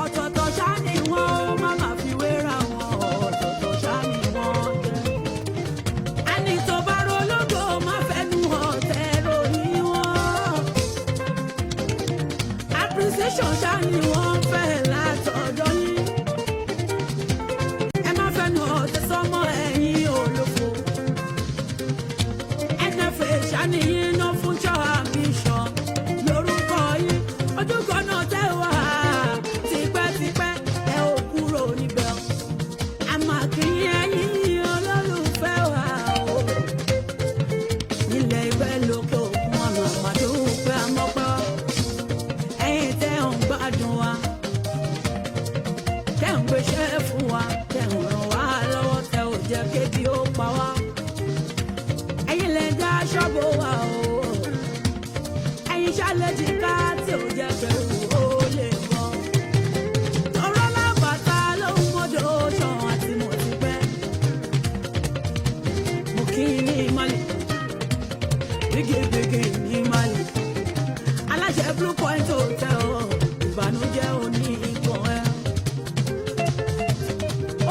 Ọ̀tọ̀ọ̀tọ̀ ṣá ni wọ́n ó má má fi wéra wọn, ọ̀tọ̀ọ̀tọ̀ ṣá ni wọ́n jẹ́. Ẹni tó bá rológo má fẹ́nu ọ̀tẹ̀ ròyìn wọn. Appreciation ṣá ni wọ́n fẹ́ látọ̀dọ̀ yín. Ẹ má fẹ́nu ọ̀tẹ̀ sọ́mọ ẹ̀yìn olófo. NFA ṣá ni yín, no future ambition lórúkọ yín. Ojúkọ náà tẹ́ wà tipẹ́tipẹ́, ẹ ò kúrò níbẹ̀ o. Àmọ́ kí ẹ̀yin olólùfẹ́ wa o. Nílẹ̀ ìfẹ́ lókè òkun, ọ̀nà àmàdúpẹ́ àmọ́pẹ́. Ẹ̀yin tẹ́ ń gbádùn wa, tẹ́ ń gbéṣẹ́ fún wa, tẹ́ ń ràn wá lọ́wọ́, tẹ́ ò jẹ́ kébi ó pa wá. Ẹ̀yin lè dá ṣọ́bù wa o. Ẹ̀yin ṣàlejò ká tí ò jẹ́ kẹrù ó lè bọ́. Tọrọ lábàtà ló ń mọ́dọ̀ ṣan àti mọ̀ ti pẹ́. Mo kí ní Mali, bígébígé ní Mali. Aláṣẹ Blue Point Hotel, ìbànújẹ́ òní ìkan ẹ̀.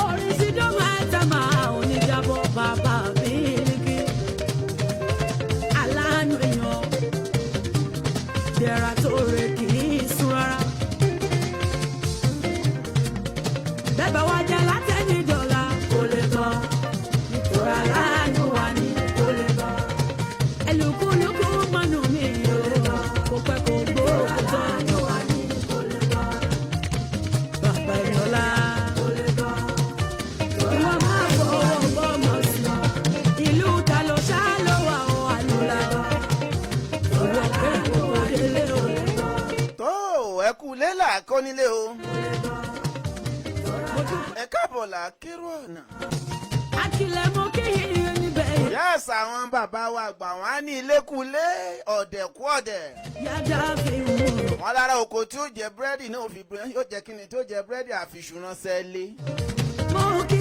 Orin sí dọ́mà ẹ̀tẹ̀mà oníjàbọ̀ bàbá bíríkì. Aláàánú èèyàn, dẹ̀ra tó rè kì í sùn rárá. Bẹ́ẹ̀ wá jẹ́ látẹ́ni dọ̀la kò lè tán. Nítorí aláàánú wa ni kò lè tán. Ẹlùkúlùkù mọ́nù mi ò kò pẹ́ kò gbó kò tán. Bàbá ìrọ̀lá. Ìwọ máa fọwọ́ bọ́mọ sí. Ìlú ta ló ṣá ló wà ó àlùlá. Ìwọ pé kò délé o. Tó ẹ kú lélà kọ́ nílé o, ẹ káàbọ̀ là kérò ọ̀nà. Akilẹ̀ mo kí yín níbẹ̀ yẹn. Yẹ́sì, àwọn bàbá wa àgbà wọn á ní ilé kú lé, ọ̀dẹ̀ kú ọ̀dẹ̀. Yàda fi mú. Wọn lára oko tí ó jẹ búrẹ́dì náà fi búrẹ́dì yóò jẹ kíni tí ó jẹ búrẹ́dì àfiṣúránṣẹ́ lé. Mo kí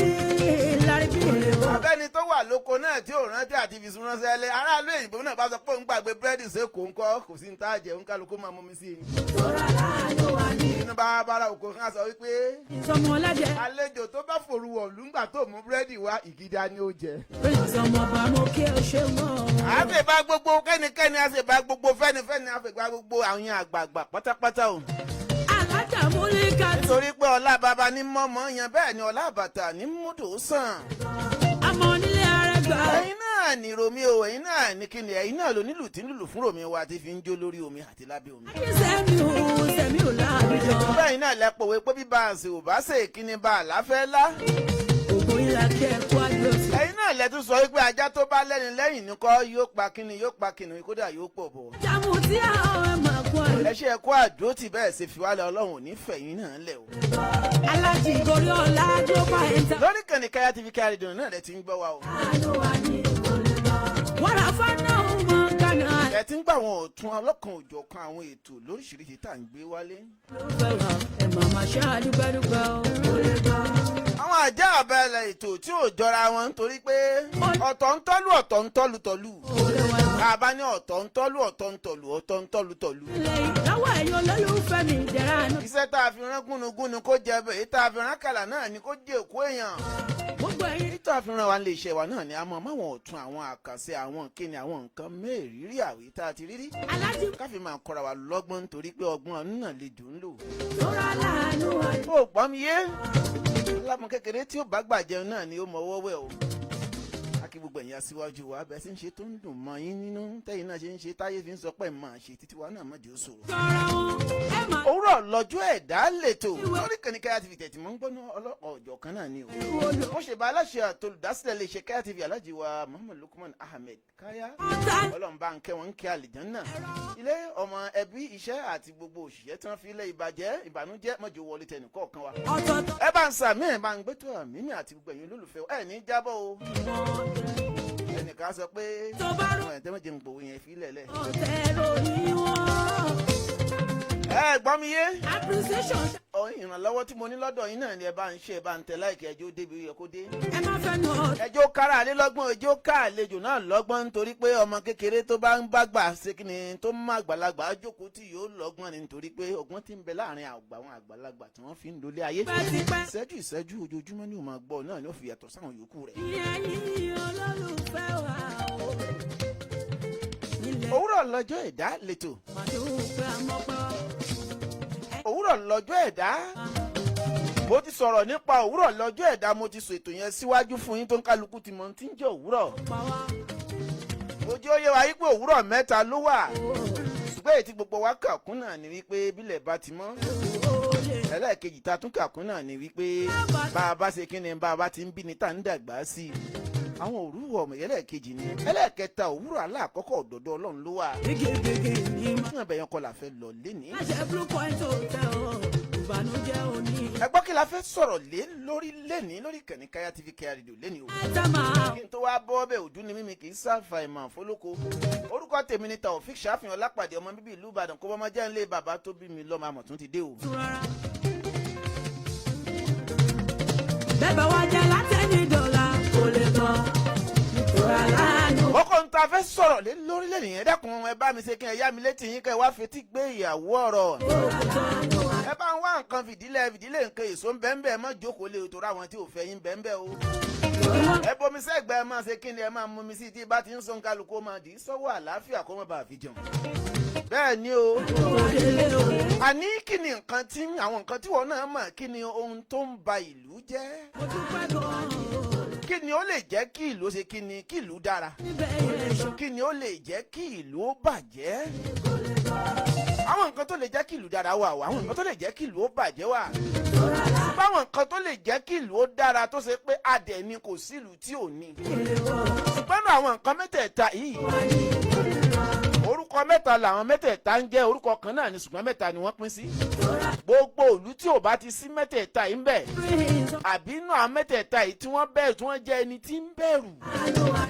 lárí bí o. Abẹ́ni tó wà lóko náà tí ò rántí àti fi ṣúránṣẹ́ lé, aráàlú òyìnbó náà bá sọ pé òun gbàgbé búrẹ́dì sẹ́kọ̀ọ́ ńkọ́? Kò sí ní tá a jẹ, òun kálukú máa mú mi sí i. Tọ́ra láàánú wa ní. Inú bá bára oko kan sọ wípé Ìsọmọ ọlájẹ. àlejò tó bá forúwọ̀ lùngbà tó mú búrẹ́dì wá, ìgídá ni ó jẹ. Prince ọmọọba, mo kí ẹ ṣe mọ́. A sì bá gbogbo kẹ́nikẹ́ni, a sì bá gbogbo fẹ́nifẹ́ni, a sì bá gbogbo àwọn àgbààgbà pátápátá o. Alájà múlíkà. Nítorí pé ọlá bàbá ní mọ́mọ́ yan, bẹ́ẹ̀ ni ọlá àbàtà ní múdò sàn. Àmọ́ onílé arẹgbà. Ẹ̀yin náà ní romi o, ẹ̀yin náà ní kíni, ẹ̀yin náà ló nílù tí ń lùlù fún romi wa ti fi ń jó lórí omi àti lábẹ́ omi. Kí sẹ́mi ò sẹ́mi ò láàbíjọ. Bẹ́ẹ̀ náà lẹ́pọ̀wé pé bí bá a ṣe ò bá ṣe kíni bá a láfẹ́ lá. Ògbó yín la kí ẹ kú àdúró sí. Ẹ̀yin náà lẹ́tún sọ wípé ajá tó bá lẹ́ni lẹ́yìn ní kọ́ yóò pa kíni, yóò pa kíni, kódà yóò pọ̀ bọ̀. Jàmù tí àwọn ẹ̀ máa kú àdúró. Ẹ ṣe ẹ̀kọ́ àdó tí bẹ́ẹ̀ ṣe fi wálẹ̀, Ọlọ́run ò ní fẹ̀yìn náà lẹ̀ o. Alájì gorí ọ̀la global enter. Lórí kànnì Káyà TV, Káyà Rédíò náà lẹ ti ń gbọ́ wa o. Wàrà fáná ọmọ kánà. Ẹ ti ń gbọ́ àwọn ọ̀tún ọlọ́kan òjọ̀kan àwọn ètò lóríṣiríṣi tá à ń gbé wálé. Ló fẹ́ wà ẹ̀ màmá ṣáà dúpẹ́dúpẹ́ o. Àwọn àjá àbẹ̀lẹ̀ ètò tí ò jọra wọn, nítorí pé ọ̀tọ̀ ń tọ́lú, ọ̀tọ̀ ń tọ́lú tọ́lú. Tá a bá ní ọ̀tọ̀ ń tọ́lú, ọ̀tọ̀ ń tọ̀lú, ọ̀tọ̀ ń tọ́lú tọ̀lú. Lọ́wọ́ ẹ̀yin olólùfẹ́ mi ìdẹ̀ra àánú. Iṣẹ́ tá a fi rán gúnugún kó jẹ bẹ́ẹ̀, èyí tá a fi rán kàlà náà ni kó jẹ́ òkú èèyàn. Gbogbo ẹ̀yin. Èyí tá a fi rán wa nílé iṣẹ́ wa náà ni a mọ̀ máwọn ọ̀tún àwọn àkànṣe àwọn kíni àwọn nǹkan mẹ́rìírí àwí tá a ti rírí. Alájì. Ká fi máa kọ́ra wa lọ́gbọ́n, nítorí pé ọgbọ́n náà lè dùn ún lò. Tóra láàánú wa. Ó gbọ́n mi yé lámọ kékeré tí ó bá gbàjẹun náà ni ó mọ ọwọ́ wẹ̀ o. A kí gbogbo ẹ̀yin aṣíwájú wa, bẹ́ẹ̀ sì ń ṣe tó ń dùn mọ́ yín nínú, tẹ́yìn náà ṣe ń ṣe táyé fi ń sọ pé máa ṣe títí wa náà mọ̀jẹ̀ ó ṣòro. Jọra wọn ẹ máa. Òwúrọ̀ lọ́jọ́ ẹ̀dá lètò lórí kànnì Káyà TV tẹ̀tí mọ́ ń gbọ́ná ọlọ́pàá ọ̀jọ̀ kan náà ni o. Mo ṣe bá aláṣẹ àtolùdásílẹ̀ lè ṣe Káyà TV, Aláàjì wa Muhammad Lukman Ahmed Káyà. Ọlọ́run bá ń kẹ́ wọn, ń kẹ́ àlìjánná. Ilé ọmọ, ẹbí, iṣẹ́ àti gbogbo òṣìṣẹ́ tí wọ́n fi ilé ìbàjẹ́ ìbànújẹ́ mọ́jọ wọlé tẹnì kọ̀ọ̀kan wa. Ọ̀tọ̀ọ̀tọ̀. Ẹ bá ń sàmì, ẹ bá ń gbẹ́tọ̀ àmì mi àti gbogbo ẹ̀yin olólùfẹ́, ẹ ní jábọ̀ o. Ẹnìkan sọ pé Tó bá rò. àwọn ẹ̀tẹ́ mọ̀jẹ̀ ń gbòòwò yẹn fi lẹ̀lẹ̀. Ọ̀tẹ̀ ròyìn wọn. Ẹ gbọ́ mi yé. Appreciation. Ọ ìrànlọ́wọ́ tí mo ní lọ́dọ̀ yín náà ni ẹ bá ń ṣe, ẹ bá ń tẹ like, ẹjọ́ débi ó yẹ kó dé. Ẹ má fẹ́ nu ọ̀. Ẹjọ́ kára àlé lọ́gbọ́n, ẹjọ́ ká àlejò náà lọ́gbọ́n, nítorí pé ọmọ kékeré tó bá ń bá gbà ṣe kí ni tó má àgbàlagbà jókòó tí yóò lọ́gbọ́n ni, nítorí pé ọgbọ́n tí ń bẹ láàrin àgbà àwọn àgbàlagbà tí wọ́n fi ń lólé ayé. Tipẹ́tipẹ́. Ìṣẹ́jú ìṣẹ́jú, ojoojúmọ́ ni ó máa gbọ́ náà ni ó fi yàtọ̀ sáwọn yòókù rẹ̀. Ìyẹn olólùfẹ́ wa o. Ilẹ̀ Òwúrọ̀ lọ́jọ́ ẹ̀dá lẹ́tọ̀. màdúpẹ́ àmọ́pẹ́. Òwúrọ̀ lọ́jọ́ ẹ̀dá. Mo ti sọ̀rọ̀ nípa òwúrọ̀ lọ́jọ́ ẹ̀dá. Mo ti sọ ètò yẹn síwájú fún yín tó ń kálukú ti mọ̀ tí ń jẹ́ òwúrọ̀. Pa wá. Mo jẹ́ ó yé wa yí pé òwúrọ̀ mẹ́ta ló wà, ṣùgbọ́n èyí tí gbogbo wa kà kún náà ni wípé bílẹ̀ bá ti mọ́. Ẹlẹ́ẹ̀kejì tá a tún kà kún náà ni wípé bá a bá ṣe kí ni, bá a bá ti ń bí ni tá a ń dàgbà sí i. Àwọn òwúrọ̀ ọmọ ẹlẹ́ẹ̀kejì ni. Ẹlẹ́ẹ̀kẹta, òwúrọ̀ aláàkọ́kọ́, ọ̀dọ̀dọ̀ Ọlọ́run ló wà. Gègé ní ma. Fún ẹ̀bẹ̀ yẹn kọ́ la fẹ́ lọ lénìí. Láṣẹ Blue Point Hotel, ìbànújẹ́ òní. Ẹ gbọ́, kí la fẹ́ sọ̀rọ̀ lé lórí lénìí lórí ìkànnì Káyá TV, Káyá Radio lénìí o? Ẹ̀ta máa. Kí n tó wá bọ́ bẹ́ẹ̀, ojú ni mímí kì í sáfà ìmọ̀ àfọlóko. Orúkọ tèmi ni Taofik Ṣàfihàn Lápàdé, ọmọ bíbí ìlú Ìbàdàn, kó bọ́mọ jẹ́ ńlé bàbá tó bí mi lọ́mọ àmọ̀ tún ti dé o. Tún rárá. Bẹ́ẹ̀ bá wá jẹ́ látẹ̀yìn dọ̀la kò lè tán. Nítorí aláàánú. Kókó ń ta fẹ́ sọ̀rọ̀ lé lórí lẹ́nìí yẹn, dẹ́kun, ẹ bá mi ṣe kí ẹ yá mi létí yín, kẹ́ ẹ wá fetí gbé ìyàwó ọ̀rọ̀. Ẹ bá ń wá nǹkan fìdílé fìdílé, nǹkan èso ń bẹ́ẹ̀ bẹ́ẹ̀, mọ́ jókòó lé o, torí àwọn tí ò fẹ́ yín bẹ́ẹ̀ bẹ́ẹ̀ o. Ẹ bomi sẹ́gbẹ̀ẹ́, ẹ máa ṣe kí ni, ẹ máa mú mi sí tí bá ti ń sọ kálukú, máa dì í sọ́wọ́ àlàáfíà kó má bàa fi jẹun. Bẹ́ẹ̀ ni o. Òdèlé o. Àní kí ni nǹkan tí àwọn nǹkan tí wọ́n náà mọ̀, kí ni ohun tó ń ba ìlú jẹ́? Mo dúpẹ́ gan-an. Kí ni ó lè jẹ́ kí ìlú ṣe kí ni, kí ìlú dára? Níbẹ̀ yẹn ṣan. Kí ni ó lè jẹ́ kí ìlú ó bàjẹ́? Àwọn nǹkan tó lè jẹ́ kí ìlú dára wà o, àwọn nǹkan tó lè jẹ́ kí ìlú ó bàjẹ́ wà. Báwọn nǹkan tó lè jẹ́ kí ìlú ó dára tó ṣe pé adẹ̀ ni, kò sí ìlú tí ò ní. Ṣùgbọ́n náà, àwọn nǹkan mẹ́tẹ̀ẹ̀ta yìí, orúkọ mẹ́ta làwọn mẹ́tẹ̀ẹ̀ta ń jẹ́. Orúkọ kan náà ni, ṣùgbọ́n mẹ́ta ni wọ́n pín sí. Gbogbo ìlú tí ò bá ti sí mẹ́tẹ̀ẹ̀ta yìí ń bẹ, àbí inú àwọn mẹ́tẹ̀ẹ̀ta yìí tí wọ́n bẹ̀rù, tí wọ́n jẹ́ ẹni tí ń bẹ̀rù,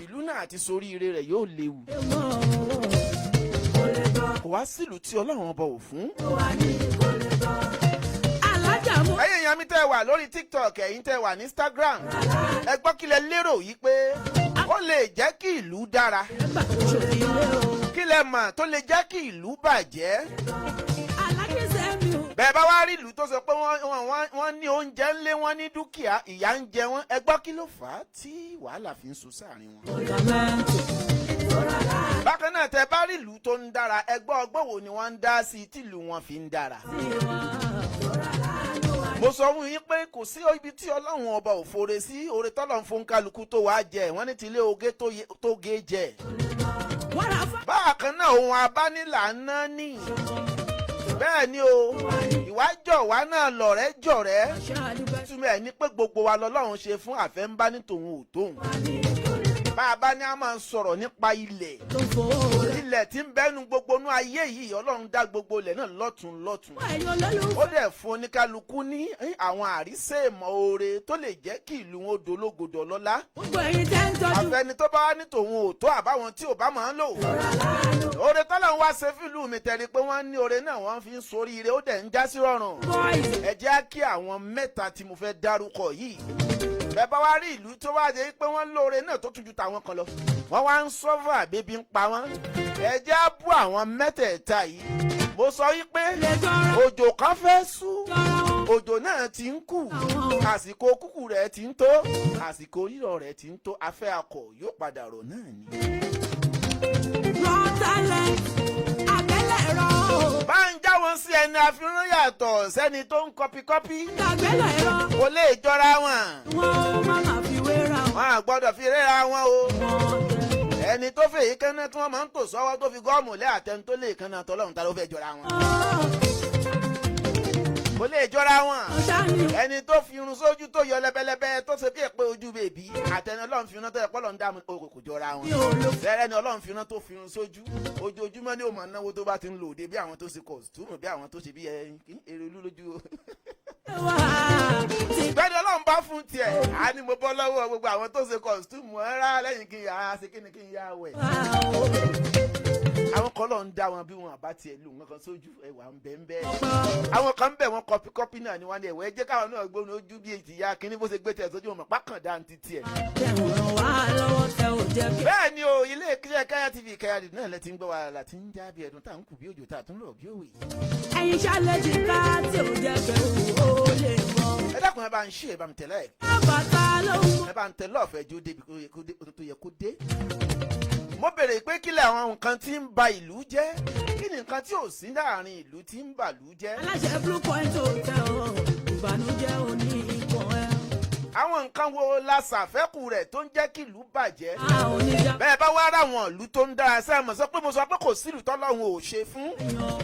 ìlú náà àti soríire rẹ̀ yóò léwu. Kò wá sílùú tí Ọlọ́run ọba ò fún. Alájà mú. Ẹ̀yin èèyàn mi tẹ́ wà lórí TikTok, ẹ̀yin tẹ́ wà ní Instagram, ẹ gbọ́, kí lẹ lérò yìí pé ó lè jẹ́ kí ìlú dára? Ẹgbà ṣòdìlé o. Kí lẹ mọ̀ tó lè jẹ́ kí ìlú bàjẹ́? Alákìsẹ́ mi o. Bẹ́ẹ̀ bá wá rí ìlú tó sọ pé wọ́n ní oúnjẹ ńlé, wọ́n ní dúkìá, ìyà ń jẹ wọ́n, ẹ gbọ́, kí ló fà á tí wàhálà fi ń so sáàrin wọn? Gàmẹ́ntì. Bákan náà, tẹ bá rí ìlú tó ń dára, ẹ gbọ́, ọgbọ́n wo ni wọ́n ń dá sí i tí ìlú wọn fi ń dára? Mo sọ fún yín pé kò sí ibi tí Ọlọ́run ọba ò fore sí. Oore tọ́lọ́run fún kálukú tó wàá jẹ, wọ́n ní tilé oge tó ge jẹ. Wàrà fún. Bákan náà, ohun abánilà ń ná ní. Bẹ́ẹ̀ ni o, ìwájọ̀ wa náà lọ̀rẹ́ jọ̀rẹ́. Ṣáàdúpẹ́. Túmọ̀ ẹ̀ ní pé gbogbo wa lọ́lọ́run ṣe fún, àfẹ́ńbá ní tòun ò tóun. Bá a bá ní a máa ń sọ̀rọ̀ nípa ilẹ̀, Tó fò ó. ilẹ̀ tí ń bẹ́nu gbogbo inú ayé yìí, Ọlọ́run dá gbogbo ilẹ̀ náà lọ́tún lọ́tún. Ẹ̀yin olólùfẹ́. Ó dẹ̀ fún oníkálukú ní àwọn àrísèmọ̀ oore tó lè jẹ́ kí ìlú wọn dológodò lọ́lá. Gbogbo ẹ̀yin tẹ́ ń tọ́jú. Àfẹni tó bá wá ní tòun ò tó, àbáwọn tí ò bá máa ń lò. Oore tọ́lá ń wá ṣe fílù mi tẹ̀lé pé wọ́n ní oore náà, wọ́n fi ń soríire, ó dẹ̀ ń já sí rọrùn. Boys. Ẹ jẹ́ á kí àwọn mẹ́ta tí mo fẹ́ dárúkọ yìí. Bẹ́ẹ̀ bá wá rí ìlú tó wá dé pé wọ́n lóore náà tó tún ju tàwọn kan lọ, wọ́n wá ń sọ́fà, bébí ń pa wọ́n, ẹ jẹ́ á bú àwọn mẹ́tẹ̀ẹ̀ta yìí. Mo sọ wípé Lè tọrọ. òjò kan fẹ́ sú. Tọrọ wọn. Òjò náà ti ń kù, àsìkò kúkú rẹ̀ ti ń tó, àsìkò rírọ̀ rẹ̀ ti ń tó. Afẹ́ akọ̀ yóò padà rọ̀ náà ni. Raw talent. Àgbélẹ̀rọ o. Bá ń já wọn sí ẹni àfihàn yàtọ̀ sẹ́ni tó ń copy copy. Àgbélẹ̀rọ. Kò lè jọra wọn. Wọn ò má má fi wéra wọn. Wọn à gbọ́dọ̀ fi réra wọn o. Wọn tẹ. Ẹni tó fèyí kánná tí wọ́n máa ń tò sọ́wọ́ tó fi gum lé, àtẹni tó lè kánná tọ́lọ́run, ta ló fẹ́ jọra wọn? Kò lè jọra wọn. Ọ̀ṣà ni. Ẹni tó fi irun sójú tó yọ lẹ́bẹ́lẹ́bẹ́ tó ṣe bí èpè ojú bèbí, àtẹni Ọlọ́run fi irun tó yẹ pọ́ lọ́n dààmú, o kò jọra wọn. Mi ò lo. Bẹ́ẹ̀rẹ̀ ni Ọlọ́run fi irun tó fi irun sójú, ojoojúmọ́ ni ó máa náwó tó bá ti ń lò òde, bí àwọn tó ṣe costume, bí àwọn tó ṣe bí ẹ èrè olú lójú o. Wá ti Bẹ́ẹ̀ni, Ọlọ́run bá fún tiẹ̀ á ní mo bọ́ lọ́wọ́ gbogbo àwọn tó ṣe costume ẹ̀ rá lẹ́yìn, kí n yà á ṣe kí ni, kí n yà á wẹ̀. Wá o. Àwọn Kọ́lọ̀ ń dá wọn bí wọn àbá tiẹ̀ lù nǹkan kan sójú, ẹwà ń bẹ ń bẹ. Àwọn kan ń bẹ, wọn copy copy náà ni wọ́n ní ẹ̀wọ̀. Ẹ jẹ́ káwọn náà gbóná ojú bí èjì ya kínní bó ṣe gbé tẹ̀ sójú wọn pákàndá ti tiẹ̀. Tẹ̀ ń ràn wá lọ́wọ́, tẹ ò jẹ́ kí. Bẹ́ẹ̀ ni o, ilé iṣẹ́ Káyà TV, Káyà TV náà lẹ ti ń gbọ́ wa, láti ń já bí ẹ̀dùn tá à ń kù bí òjò, tá à tún rọ̀ bí òwe. Ẹ̀yin ṣàlejò ká tí ò jẹ́ kẹ́rù ó lè bọ́. Ẹ dákun, ẹ bá ń ṣe, ẹ bá ń tẹ̀lé Bàtà ló ń mú. ẹ bá ń tẹ lọ́ọ̀fẹ́ jó débi tó yẹ kó dé. Mo béèrè pé kí lẹ àwọn nǹkan tí ń ba ìlú jẹ́? Kí ni nǹkan tí ò sí láàrin ìlú tí ń bàlú jẹ́? Aláṣẹ Blue Point Hotel, ìbànújẹ́ òní ikọ̀ ẹ̀. Àwọn nǹkan wo la ṣàfẹ́kù rẹ̀ tó ń jẹ́ kí ìlú bàjẹ́? A ò ní já Bẹ́ẹ̀ bá wá ráwọn ìlú tó ń dára sẹ́ẹ̀ mọ̀, sọ pé mo sọ pé kò sílùú tọ́lọ́run ò ṣe fún. Yan.